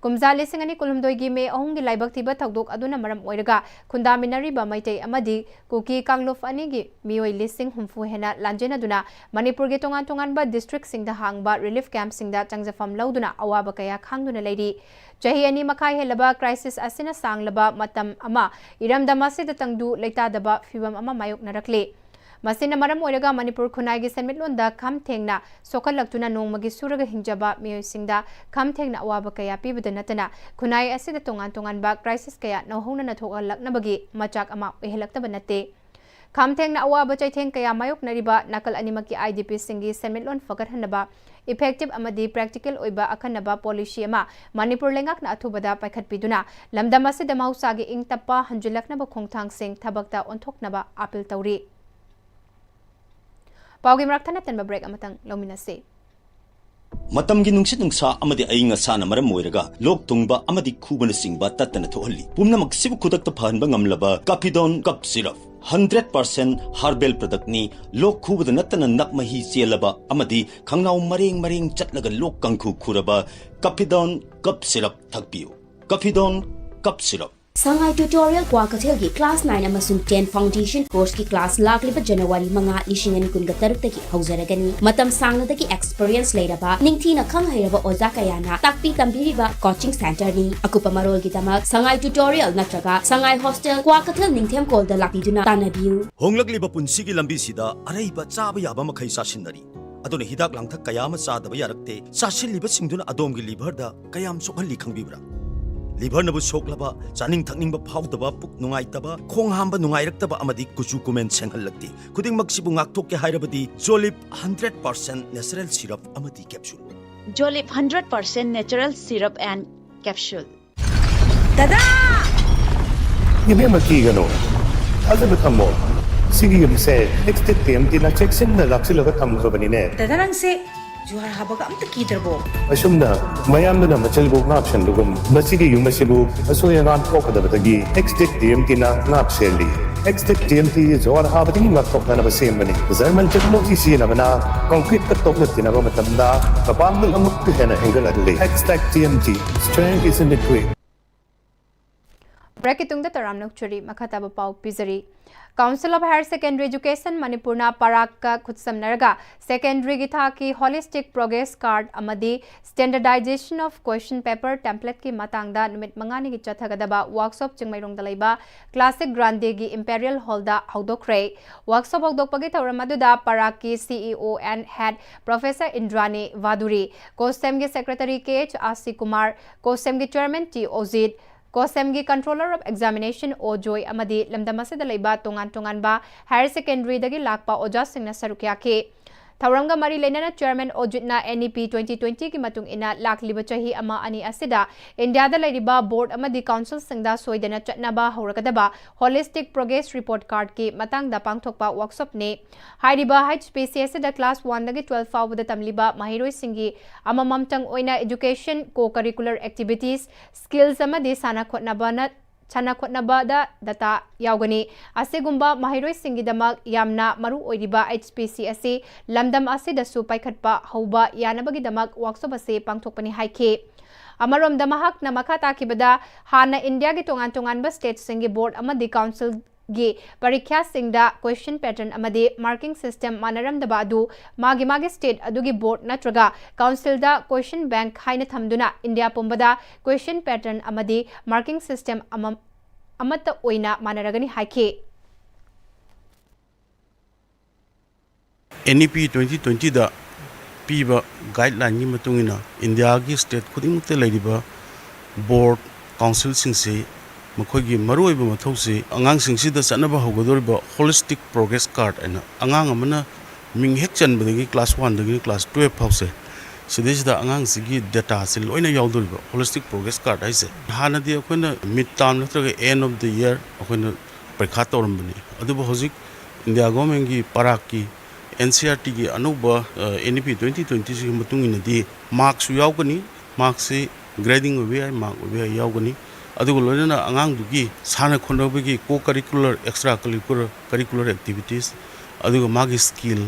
ꯀꯨꯝꯖꯥ ꯂꯤꯁꯤꯡ ꯑꯅꯤ ꯀꯨꯟꯍꯨꯝꯗꯣꯏꯒꯤ ꯃꯦ ꯑꯍꯨꯝꯒꯤ ꯂꯥꯏꯕꯛ ꯊꯤꯕ ꯊꯧꯗꯣꯛ ꯑꯗꯨꯅ ꯃꯔꯝ ꯑꯣꯏꯔꯒ ꯈꯨꯟꯗꯥꯃꯤꯟꯅꯔꯤꯕ ꯃꯩꯇꯩ ꯑꯃꯗꯤ ꯀꯨꯀꯤ ꯀꯥꯡꯂꯨꯞ ꯑꯅꯤꯒꯤ ꯃꯤꯑꯣꯏ ꯂꯤꯁꯤꯡ ꯍꯨꯝꯐꯨ ꯍꯦꯟꯅ ꯂꯥꯟꯖꯦꯟꯅꯗꯨꯅ ꯃꯅꯤꯄꯨꯔꯒꯤ ꯇꯣꯉꯥꯟ ꯇꯣꯉꯥꯟꯕ ꯗꯤꯁꯇ꯭ꯔꯤꯛꯁꯤꯡꯗ ꯍꯥꯡꯕ ꯔꯤꯂꯤꯐ ꯀꯦꯝꯞꯁꯤꯡꯗ ꯆꯪꯖꯐꯝ ꯂꯧꯗꯨꯅ ꯑꯋꯥꯕ ꯀꯌꯥ ꯈꯥꯡꯗꯨꯅ ꯂꯩꯔꯤ꯫ ꯆꯍꯤ ꯑꯅꯤ ꯃꯈꯥꯏ ꯍꯦꯜꯂꯕ ꯀ꯭ꯔꯥꯏꯁꯤꯁ ꯑꯁꯤꯅ ꯁꯥꯡꯂꯕ ꯃꯇꯝ ꯑꯃ ꯏꯔꯝꯗꯝ ꯑꯁꯤꯗ ꯇꯪꯗꯨ ꯂꯩꯇꯥꯗꯕ ꯐꯤꯚꯝ ꯑꯃ ꯃꯥꯌꯣꯛꯅꯔꯛꯂꯤ꯫ ꯃꯁꯤꯅ ꯃꯔꯝ ꯑꯣꯏꯔꯒ ꯃꯅꯤꯄꯨꯔ ꯈꯨꯟꯅꯥꯏꯒꯤ ꯁꯦꯟꯃꯤꯠꯂꯣꯟꯗ ꯈꯝ ꯊꯦꯡꯅ ꯁꯣꯛꯍꯜꯂꯛꯇꯨꯅ ꯅꯣꯡꯃꯒꯤ ꯁꯨꯔꯒ ꯍꯤꯡꯖꯕ ꯃꯤꯑꯣꯏꯁꯤꯡꯗ ꯈꯝ ꯊꯦꯡꯅ ꯑꯋꯥꯕ ꯀꯌꯥ ꯄꯤꯕꯗ ꯅꯠꯇꯅ ꯈꯨꯟꯅꯥꯏ ꯑꯁꯤꯗ ꯇꯣꯉꯥꯟ ꯇꯣꯉꯥꯟꯕ ꯀ꯭ꯔꯥꯏꯁꯤꯁ ꯀꯌꯥ ꯅꯧꯍꯧꯅꯅ ꯊꯣꯛꯍꯜꯂꯛꯅꯕꯒꯤ ꯃꯆꯥꯛ ꯑꯃ ꯑꯣꯏꯍꯜꯂꯛꯇꯕ ꯅꯠꯇꯦ꯫ ꯈꯝ ꯊꯦꯡꯅ ꯑꯋꯥꯕ ꯆꯩꯊꯦꯡ ꯀꯌꯥ ꯃꯥꯌꯣꯛꯅꯔꯤꯕ ꯅꯥꯀꯜ ꯑꯅꯤꯃꯛꯀꯤ IDPꯁꯤꯡꯒꯤ ꯁꯦꯟꯃꯤꯠꯂꯣꯟ ꯐꯒꯠꯍꯟꯅꯕ effective ꯑꯃꯗꯤ practical ꯑꯣꯏꯕ ꯑꯈꯟꯅꯕ policy ꯑꯃ ꯃꯅꯤꯄꯨꯔ ꯂꯩꯉꯥꯛꯅ ꯑꯊꯨꯕꯗ ꯄꯥꯏꯈꯠꯄꯤꯗꯨꯅ ꯂꯝꯗꯝ ꯑꯁꯤꯗ ꯃꯍꯧꯁꯥꯒꯤ ꯏꯪ ꯇꯞꯄ ꯍꯟꯖꯤꯜꯂꯛꯅꯕ ꯈꯣꯡꯊꯥꯡꯁꯤꯡ ꯊꯕꯛꯇ ꯑꯣꯟꯊꯣꯛꯅꯕ ꯑꯥꯄꯤꯜ ꯇꯧꯔꯤ꯫ ꯄꯥꯎꯒꯤ ꯃꯔꯛ ꯊꯠꯅ ꯇꯟꯕ break ꯑꯃꯇꯪ ꯂꯧꯃꯤꯟꯅꯁꯤ꯫ ꯃꯇꯝꯒꯤ ꯅꯨꯡꯁꯤꯠ ꯅꯨꯡꯁꯥ ꯑꯃꯗꯤ ꯑꯏꯪ ꯑꯁꯥꯅ ꯃꯔꯝ ꯑꯣꯏꯔꯒ ꯂꯣꯛ ꯊꯨꯡꯕ ꯑꯃꯗꯤ ꯈꯨꯕꯅꯆꯤꯡꯕ ꯇꯠꯇꯅ ꯊꯣꯛꯍꯜꯂꯤ꯫ ꯄꯨꯝꯅꯃꯛꯁꯤꯕꯨ ꯈꯨꯗꯛꯇ ꯐꯍꯟꯕ ꯉꯝꯂꯕ Caphidone Cough Syrup, hundred percent herbal productꯅꯤ꯫ ꯂꯣꯛ ꯈꯨꯕꯗ ꯅꯠꯇꯅ ꯅꯞ ꯃꯍꯤ ꯆꯦꯜꯂꯕ ꯑꯃꯗꯤ ꯈꯪꯅꯥꯎ ꯃꯔꯦꯡ ꯃꯔꯦꯡ ꯆꯠꯂꯒ ꯂꯣꯛ ꯀꯥꯡꯈꯨ ꯈꯨꯔꯕ Caphidone Cough Syrup ꯊꯛꯄꯤꯌꯨ꯫ Caphidone Cough Syrup꯫ ꯁꯉꯥꯏ Tutorial ꯀ꯭ꯋꯥꯀꯩꯊꯦꯜꯒꯤ Class nine ꯑꯃꯁꯨꯡ ten Foundation Courseꯀꯤ class ꯂꯥꯛꯂꯤꯕ January ꯃꯉꯥ, ꯂꯤꯁꯤꯡ ꯑꯅꯤ ꯀꯨꯟꯒ ꯇꯔꯨꯛꯇꯒꯤ ꯍꯧꯖꯔꯒꯅꯤ꯫ ꯃꯇꯝ ꯁꯥꯡꯅꯗꯒꯤ experience ꯂꯩꯔꯕ, ꯅꯤꯡꯊꯤꯅ ꯈꯪ ꯍꯩꯔꯕ ꯑꯣꯖꯥ ꯀꯌꯥꯅ ꯇꯥꯛꯄꯤ ꯇꯝꯕꯤꯔꯤꯕ coaching centreꯅꯤ꯫ ꯑꯀꯨꯞꯄ ꯃꯔꯣꯜꯒꯤꯗꯃꯛ ꯁꯉꯥꯏ Tutorial ꯅꯠꯇ꯭ꯔꯒ ꯁꯉꯥꯏ Hostel, ꯀ꯭ꯋꯥꯀꯩꯊꯦꯜ, ꯅꯤꯡꯊꯦꯝꯈꯣꯜꯗ ꯂꯥꯛꯄꯤꯗꯨꯅ ꯇꯥꯟꯅꯕꯤꯌꯨ꯫ ꯍꯣꯡꯂꯛꯂꯤꯕ ꯄꯨꯟꯁꯤꯒꯤ ꯂꯝꯕꯤꯁꯤꯗ ꯑꯔꯩꯕ ꯆꯥꯕ ꯌꯥꯕ ꯃꯈꯩ ꯆꯥꯁꯤꯟꯅꯔꯤ꯫ ꯑꯗꯨꯅ ꯍꯤꯗꯥꯛ ꯂꯥꯡꯊꯛ ꯀꯌꯥ ꯑꯃ ꯆꯥꯗꯕ ꯌꯥꯔꯛꯇꯦ꯫ ꯆꯥꯁꯤꯜꯂꯤꯕꯁꯤꯡꯗꯨꯅ ꯑꯗꯣꯝꯒꯤ liverꯗ ꯀꯌꯥꯝ ꯁꯣꯛꯍꯜꯂꯤ ꯈꯪꯕꯤꯕ꯭ꯔꯥ? Liverꯅꯕꯨ ꯁꯣꯛꯂꯕ, ꯆꯥꯅꯤꯡ ꯊꯛꯅꯤꯡꯕ ꯐꯥꯎꯗꯕ, ꯄꯨꯛ ꯅꯨꯡꯉꯥꯏꯇꯕ, ꯈꯣꯡ ꯍꯥꯝꯕ ꯅꯨꯡꯉꯥꯏꯔꯛꯇꯕ ꯑꯃꯗꯤ ꯀꯨꯆꯨ ꯀꯨꯃꯦꯟ ꯁꯦꯡꯍꯜꯂꯛꯇꯦ꯫ ꯈꯨꯗꯤꯡꯃꯛꯁꯤꯕꯨ ꯉꯥꯛꯊꯣꯛꯀꯦ ꯍꯥꯏꯔꯕꯗꯤ Jolib hundred percent natural syrup ꯑꯃꯗꯤ capsule꯫ Jolib hundred percent natural syrup and capsule꯫ ꯗꯗꯥ! ꯏꯕꯦꯝꯃ, ꯀꯤꯒꯅꯨ꯫ ꯊꯥꯖꯕ ꯊꯝꯃꯣ꯫ ꯁꯤꯒꯤ ꯌꯨꯝꯁꯦ Extech TMTꯅ ꯆꯦꯛꯁꯤꯟꯅ ꯂꯥꯛꯁꯤꯜꯂꯒ ꯊꯝꯈ꯭ꯔꯕꯅꯤꯅꯦ꯫ ꯗꯗꯥ, ꯅꯪꯁꯦ ꯖꯨꯍꯥꯔ ꯍꯥꯕꯒ ꯑꯝꯇ ꯀꯤꯗ꯭ꯔꯕꯣ? ꯑꯁꯨꯝꯅ ꯃꯌꯥꯝꯗꯨꯅ ꯃꯆꯜꯕꯨ ꯉꯥꯛꯁꯦꯟꯕꯒꯨꯝ, ꯃꯁꯤꯒꯤ ꯌꯨꯝ ꯑꯁꯤꯕꯨ ꯑꯁꯣꯏ ꯑꯉꯥꯝ ꯊꯣꯛꯀꯗꯕꯗꯒꯤ Extech TMTꯅ ꯉꯥꯛ ꯁꯦꯜꯂꯤ꯫ Extech TMT ꯖꯨꯍꯥꯔ ꯍꯥꯕꯗꯒꯤ ꯉꯥꯛꯊꯣꯛꯅꯅꯕ ꯁꯦꯝꯕꯅꯤ꯫ German technology ꯁꯤꯖꯤꯟꯅꯕꯅ concreteꯀ ꯇꯣꯛꯅ ꯇꯤꯟꯅꯕ ꯃꯇꯝꯗ ꯃꯄꯥꯡꯒꯜ ꯑꯃꯨꯛꯀ ꯍꯦꯟꯅ ꯍꯦꯟꯒꯠꯍꯜꯂꯤ꯫ Extech TMT, strength is in the grit꯫ Breakꯀꯤ ꯇꯨꯡꯗ ꯇꯔꯥꯝꯅ ꯑꯣꯛꯆꯔꯤ꯫ ꯃꯈꯥ ꯇꯥꯕ ꯄꯥꯎ ꯄꯤꯖꯔꯤ꯫ Council of Higher Secondary Education ꯃꯅꯤꯄꯨꯔꯅ ꯄꯔꯥꯛꯀ ꯈꯨꯠꯁꯝꯅꯔꯒ secondaryꯒꯤ ꯊꯥꯛꯀꯤ Holistic Progress Card ꯑꯃꯗꯤ Standardization of Question Paper templateꯀꯤ ꯃꯇꯥꯡꯗ ꯅꯨꯃꯤꯠ ꯃꯉꯥꯅꯤꯒꯤ ꯆꯠꯊꯒꯗꯕ workshop ꯆꯤꯡꯃꯩꯔꯣꯡꯗ ꯂꯩꯕ Classic Grandeꯒꯤ Imperial Hallꯗ ꯍꯧꯗꯣꯛꯈ꯭ꯔꯦ꯫ Workshop ꯍꯧꯗꯣꯛꯄꯒꯤ ꯊꯧꯔꯝ ꯑꯗꯨꯗ ꯄꯔꯥꯛꯀꯤ CEO and Head Professor Indrani Bhaduri, COHSEMꯒꯤ Secretary K H Ashi Kumar, COHSEMꯒꯤ Chairman ꯇꯤ ꯑꯣꯖꯤꯠ, COHSEMꯒꯤ Controller of Examination ꯑꯣ ꯖꯣꯏ ꯑꯃꯗꯤ ꯂꯝꯗꯝ ꯑꯁꯤꯗ ꯂꯩꯕ ꯇꯣꯉꯥꯟ ꯇꯣꯉꯥꯟꯕ higher secondaryꯗꯒꯤ ꯂꯥꯛꯄ ꯑꯣꯖꯥꯁꯤꯡꯅ ꯁꯔꯨꯛ ꯌꯥꯈꯤ꯫ ꯊꯧꯔꯝꯒ ꯃꯔꯤ ꯂꯩꯅꯅ Chairman ꯑꯣꯖꯤꯠꯅ NEP twenty twentyꯒꯤ ꯃꯇꯨꯡ ꯏꯟꯅ ꯂꯥꯛꯂꯤꯕ ꯆꯍꯤ ꯑꯃ ꯑꯅꯤ ꯑꯁꯤꯗ ꯏꯟꯗꯤꯌꯥꯗ ꯂꯩꯔꯤꯕ board ꯑꯃꯗꯤ councilꯁꯤꯡꯗ ꯁꯣꯏꯗꯅ ꯆꯠꯅꯕ ꯍꯧꯔꯒꯗꯕ Holistic Progress Report Cardꯀꯤ ꯃꯇꯥꯡꯗ ꯄꯥꯡꯊꯣꯛꯄ workshopꯅꯤ꯫ ꯍꯥꯏꯔꯤꯕ HPC ꯑꯁꯤꯗ class oneꯗꯒꯤ twelve ꯐꯥꯎꯕꯗ ꯇꯝꯂꯤꯕ ꯃꯍꯩꯔꯣꯏꯁꯤꯡꯒꯤ ꯑꯃꯃꯝꯇꯪ ꯑꯣꯏꯅ education, co-curricular activities, skills ꯑꯃꯗꯤ ꯁꯥꯟꯅ ꯈꯣꯠꯅꯕꯅ ꯁꯥꯟꯅ ꯈꯣꯠꯅꯕꯗ data ꯌꯥꯎꯒꯅꯤ꯫ ꯑꯁꯤꯒꯨꯝꯕ ꯃꯍꯩꯔꯣꯏꯁꯤꯡꯒꯤꯗꯃꯛ ꯌꯥꯝꯅ ꯃꯔꯨ ꯑꯣꯏꯔꯤꯕ HPC ꯑꯁꯤ ꯂꯝꯗꯝ ꯑꯁꯤꯗꯁꯨ ꯄꯥꯏꯈꯠꯄ ꯍꯧꯕ ꯌꯥꯅꯕꯒꯤꯗꯃꯛ workshop ꯑꯁꯤ ꯄꯥꯡꯊꯣꯛꯄꯅꯤ ꯍꯥꯏꯈꯤ꯫ ꯑꯃꯔꯣꯝꯗ ꯃꯍꯥꯛꯅ ꯃꯈꯥ ꯇꯥꯈꯤꯕꯗ, ꯍꯥꯟꯅ ꯏꯟꯗꯤꯌꯥꯒꯤ ꯇꯣꯉꯥꯟ ꯇꯣꯉꯥꯟꯕ ꯁ꯭ꯇꯦꯠꯁꯤꯡꯒꯤ ꯕꯣꯔꯗ ꯑꯃꯗꯤ ꯀꯥꯎꯟꯁꯤꯜꯒꯤ ꯄꯔꯤꯈ꯭ꯌꯥꯁꯤꯡꯗ ꯀ꯭ꯋꯦꯁꯟ ꯄꯦꯇꯔꯟ ꯑꯃꯗꯤ ꯃꯥꯔꯀꯤꯡ ꯁꯤꯁꯇꯦꯝ ꯃꯥꯟꯅꯔꯝꯗꯕ ꯑꯗꯨ ꯃꯥꯒꯤ ꯃꯥꯒꯤ ꯁ꯭ꯇꯦꯠ ꯑꯗꯨꯒꯤ ꯕꯣꯔꯗ ꯅꯠꯇ꯭ꯔꯒ ꯀꯥꯎꯟꯁꯤꯜꯗ ꯀ꯭ꯋꯦꯁꯟ ꯕꯦꯡꯛ ꯍꯥꯏꯅ ꯊꯝꯗꯨꯅ ꯏꯟꯗꯤꯌꯥ ꯄꯨꯝꯕꯗ ꯀ꯭ꯋꯦꯁꯟ ꯄꯦꯇꯔꯟ ꯑꯃꯗꯤ ꯃꯥꯔꯀꯤꯡ ꯁꯤꯁꯇꯦꯝ ꯑꯃ ꯑꯃꯠꯇ ꯑꯣꯏꯅ ꯃꯥꯟꯅꯔꯒꯅꯤ ꯍꯥꯏꯈꯤ꯫ ꯑꯦꯟ ꯏ ꯄꯤ ꯇ꯭ꯋꯦꯟꯇꯤ ꯇ꯭ꯋꯦꯟꯇꯤꯗ ꯄꯤꯕ ꯒꯥꯏꯗꯂꯥꯏꯟꯒꯤ ꯃꯇꯨꯡ ꯏꯟꯅ ꯏꯟꯗꯤꯌꯥꯒꯤ ꯁ꯭ꯇꯦꯠ ꯈꯨꯗꯤꯡꯃꯛꯇ ꯂꯩꯔꯤꯕ ꯕꯣꯔꯗ, ꯀꯥꯎꯟꯁꯤꯜꯁꯤꯡꯁꯤ ꯃꯈꯣꯏꯒꯤ ꯃꯔꯨꯑꯣꯏꯕ ꯃꯊꯧꯁꯤ ꯑꯉꯥꯡꯁꯤꯡꯁꯤꯗ ꯆꯠꯅꯕ ꯍꯧꯒꯗꯧꯔꯤꯕ ꯍꯣꯂꯤꯁꯇꯤꯛ ꯄ꯭ꯔꯣꯒ꯭ꯔꯦꯁ ꯀꯥꯔꯗ ꯍꯥꯏꯅ ꯑꯉꯥꯡ ꯑꯃꯅ ꯃꯤꯡ ꯍꯦꯛ ꯆꯟꯕꯗꯒꯤ ꯀ꯭ꯂꯥꯁ ꯋꯥꯟꯗꯒꯤꯅ ꯀ꯭ꯂꯥꯁ ꯇꯨꯌꯦꯜꯐ ꯐꯥꯎꯁꯦ ꯁꯤꯗꯩꯁꯤꯗ ꯑꯉꯥꯡꯁꯤꯒꯤ ꯗꯦꯇꯥꯁꯦ ꯂꯣꯏꯅ ꯌꯥꯎꯗꯧꯔꯤꯕ ꯍꯣꯂꯤꯁꯇꯤꯛ ꯄ꯭ꯔꯣꯒ꯭ꯔꯦꯁ ꯀꯥꯔꯗ ꯍꯥꯏꯁꯦ꯫ ꯍꯥꯟꯅꯗꯤ ꯑꯩꯈꯣꯏꯅ ꯃꯤꯠ ꯇꯥꯔꯝ ꯅꯠꯇ꯭ꯔꯒ ꯑꯦꯟ ꯑꯣꯐ ꯗ ꯏꯌꯔ ꯑꯩꯈꯣꯏꯅ ꯄꯔꯤꯈꯥ ꯇꯧꯔꯝꯕꯅꯤ꯫ ꯑꯗꯨꯕꯨ ꯍꯧꯖꯤꯛ ꯏꯟꯗꯤꯌꯥ ꯒꯣꯔꯃꯦꯟꯒꯤ ꯄꯔꯥꯛꯀꯤ ꯑꯦꯟ ꯁꯤ ꯑꯥꯔ ꯇꯤꯒꯤ ꯑꯅꯧꯕ ꯑꯦꯟ ꯏ ꯄꯤ ꯇ꯭ꯋꯦꯟꯇꯤ ꯇ꯭ꯋꯦꯟꯇꯤꯁꯤꯒꯤ ꯃꯇꯨꯡ ꯏꯟꯅꯗꯤ ꯃꯥꯔꯛꯁꯨ ꯌꯥꯎꯒꯅꯤ꯫ ꯃꯥꯔꯛꯁꯤ ꯒ꯭ꯔꯦꯗꯤꯡ ꯑꯣꯏꯕ ꯌꯥꯏ, ꯃꯥꯔꯛ ꯑꯣꯏꯕ ꯌꯥꯏ, ꯌꯥꯎꯒꯅꯤ꯫ ꯑꯗꯨꯒ ꯂꯣꯏꯅꯅ ꯑꯉꯥꯡꯗꯨꯒꯤ ꯁꯥꯟꯅ ꯈꯣꯠꯅꯕꯒꯤ ꯀꯣ curricular, extra curricular, curricular activities, ꯑꯗꯨꯒ ꯃꯥꯒꯤ ꯁ꯭ꯀꯤꯜ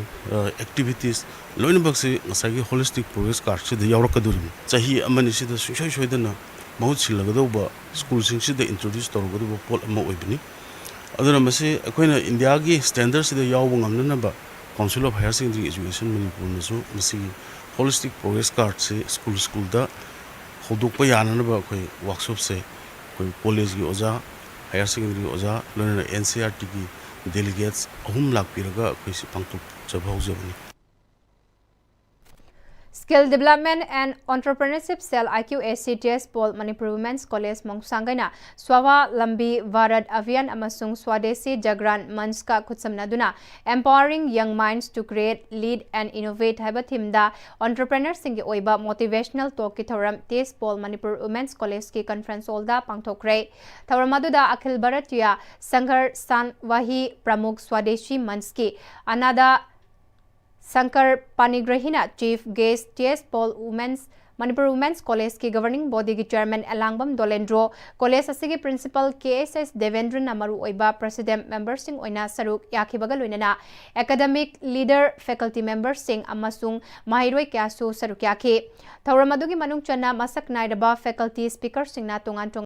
ꯑꯦꯛꯇꯤꯚꯤꯇꯤꯁ ꯂꯣꯏꯅꯃꯛꯁꯤ ꯉꯁꯥꯏꯒꯤ ꯍꯣꯂꯤꯁꯇꯤꯛ ꯄ꯭ꯔꯣꯒ꯭ꯔꯦꯁ ꯀꯥꯔꯗꯁꯤꯗ ꯌꯥꯎꯔꯛꯀꯗꯣꯔꯤꯕꯅꯤ꯫ ꯆꯍꯤ ꯑꯃꯅꯤꯁꯤꯗ ꯁꯨꯡꯁꯣꯏ ꯁꯣꯏꯗꯅ ꯃꯍꯨꯠ ꯁꯤꯜꯂꯒꯗꯧꯕ ꯁ꯭ꯀꯨꯜꯁꯤꯡꯁꯤꯗ ꯏꯟꯇ꯭ꯔꯣꯗ꯭ꯌꯨꯁ ꯇꯧꯔꯒꯗꯧꯕ ꯄꯣꯠ ꯑꯃ ꯑꯣꯏꯕꯅꯤ꯫ ꯑꯗꯨꯅ ꯃꯁꯤ ꯑꯩꯈꯣꯏꯅ ꯏꯟꯗꯤꯌꯥꯒꯤ ꯁ꯭ꯇꯦꯟꯗꯔꯗꯁꯤꯗ ꯌꯥꯎꯕ ꯉꯝꯅꯅꯕ council of higher secondary education ꯃꯅꯤꯄꯨꯔꯅꯁꯨ ꯃꯁꯤꯒꯤ ꯍꯣꯂꯤꯁꯇꯤꯛ ꯄ꯭ꯔꯣꯒ꯭ꯔꯦꯁ ꯀꯥꯔꯗꯁꯤ ꯁ꯭ꯀꯨꯜ ꯁ꯭ꯀꯨꯜꯗ ꯍꯧꯗꯣꯛꯄ ꯌꯥꯅꯅꯕ ꯑꯩꯈꯣꯏ ꯋꯥꯛꯁꯣꯞꯁꯦ ꯑꯩꯈꯣꯏ ꯀꯣꯂꯦꯖꯀꯤ ꯑꯣꯖꯥ, ꯍꯥꯌꯔ ꯁꯦꯀꯦꯟꯗꯔꯤ ꯑꯣꯖꯥ, ꯂꯣꯏꯅꯅ ꯑꯦꯟ ꯁꯤ ꯑꯥꯔ ꯇꯤꯒꯤ ꯗꯦꯂꯤꯒꯦꯠꯁ ꯑꯍꯨꯝ ꯂꯥꯛꯄꯤꯔꯒ ꯑꯩꯈꯣꯏ ꯁꯤ ꯄꯥꯡꯊꯣꯛꯆꯕ ꯍꯧꯖꯕꯅꯤ꯫ Skill Development and Entrepreneurship Cell, I Q A C, T S Paul Manipur Women's College, ꯃꯣꯡꯁꯥꯡꯒꯩꯅ ꯁ꯭ꯋꯥꯚꯥꯂꯝꯕꯤ Bharat ꯑꯚꯤꯌꯥꯟ ꯑꯃꯁꯨꯡ ꯁ꯭ꯋꯥꯗꯦꯁꯤ ꯖꯒ꯭ꯔꯥꯟ ꯃꯟꯆꯀ ꯈꯨꯠꯁꯝꯅꯗꯨꯅ Empowering Young Minds to Create, Lead and Innovate ꯍꯥꯏꯕ ꯊꯤꯝꯗ ꯑꯣꯟꯇꯔꯄ꯭ꯔꯦꯅꯔꯁꯤꯡꯒꯤ ꯑꯣꯏꯕ ꯃꯣꯇꯤꯚꯦꯁꯅꯦꯜ ꯇꯣꯛꯀꯤ ꯊꯧꯔꯝ T S Paul Manipur women's ꯀꯣꯂꯦꯖꯀꯤ ꯀꯟꯐꯔꯦꯟꯁ ꯍꯣꯜꯗ ꯄꯥꯡꯊꯣꯛꯈ꯭ꯔꯦ꯫ ꯊꯧꯔꯝ ꯑꯗꯨꯗ ꯑꯈꯤꯜ ꯚꯥꯔꯠꯇꯤꯌꯥ ꯁꯪꯘꯔꯁ ꯁꯥꯟꯋꯥꯍꯤ ꯄ꯭ꯔꯃꯨꯈ ꯁ꯭ꯋꯥꯗꯦꯁꯤ ꯃꯟꯆꯀꯤ ꯑꯅꯥꯗꯥ ꯁꯪꯀꯔ ꯄꯥꯅꯤꯒ꯭ꯔꯍꯤꯅ chief guest, T S Paul women's Manipur women's ꯀꯣꯂꯦꯖꯀꯤ ꯒꯕꯔꯅꯤꯡ ꯕꯣꯗꯤꯒꯤ ꯆꯦꯌꯔꯃꯦꯟ ꯑꯦꯂꯥꯡꯕꯝ ꯗꯣꯂꯦꯟꯗ꯭ꯔꯣ, ꯀꯣꯂꯦꯖ ꯑꯁꯤꯒꯤ ꯄ꯭ꯔꯤꯟꯁꯤꯄꯜ ꯀꯦ ꯑꯦꯁ ꯑꯦꯁ ꯗꯦꯕꯦꯟꯗ꯭ꯔꯟꯅ ꯃꯔꯨꯑꯣꯏꯕ ꯄ꯭ꯔꯦꯁꯤꯗꯦꯟꯠ ꯃꯦꯝꯕꯔꯁꯤꯡ ꯑꯣꯏꯅ ꯁꯔꯨꯛ ꯌꯥꯈꯤꯕꯒ ꯂꯣꯏꯅꯅ ꯑꯦꯀꯥꯗꯃꯤꯛ ꯂꯤꯗꯔ, ꯐꯦꯀꯜꯇꯤ ꯃꯦꯝꯕꯔꯁꯤꯡ ꯑꯃꯁꯨꯡ ꯃꯍꯩꯔꯣꯏ ꯀꯌꯥꯁꯨ ꯁꯔꯨꯛ ꯌꯥꯈꯤ꯫ ꯊꯧꯔꯝ ꯑꯗꯨꯒꯤ ꯃꯅꯨꯡ ꯆꯟꯅ ꯃꯁꯛ ꯅꯥꯏꯔꯕ ꯐꯦꯀꯜꯇꯤ ꯁ꯭ꯄꯤꯀꯔꯁꯤꯡꯅ ꯇꯣꯉꯥꯟ ꯇꯣꯉꯥꯟ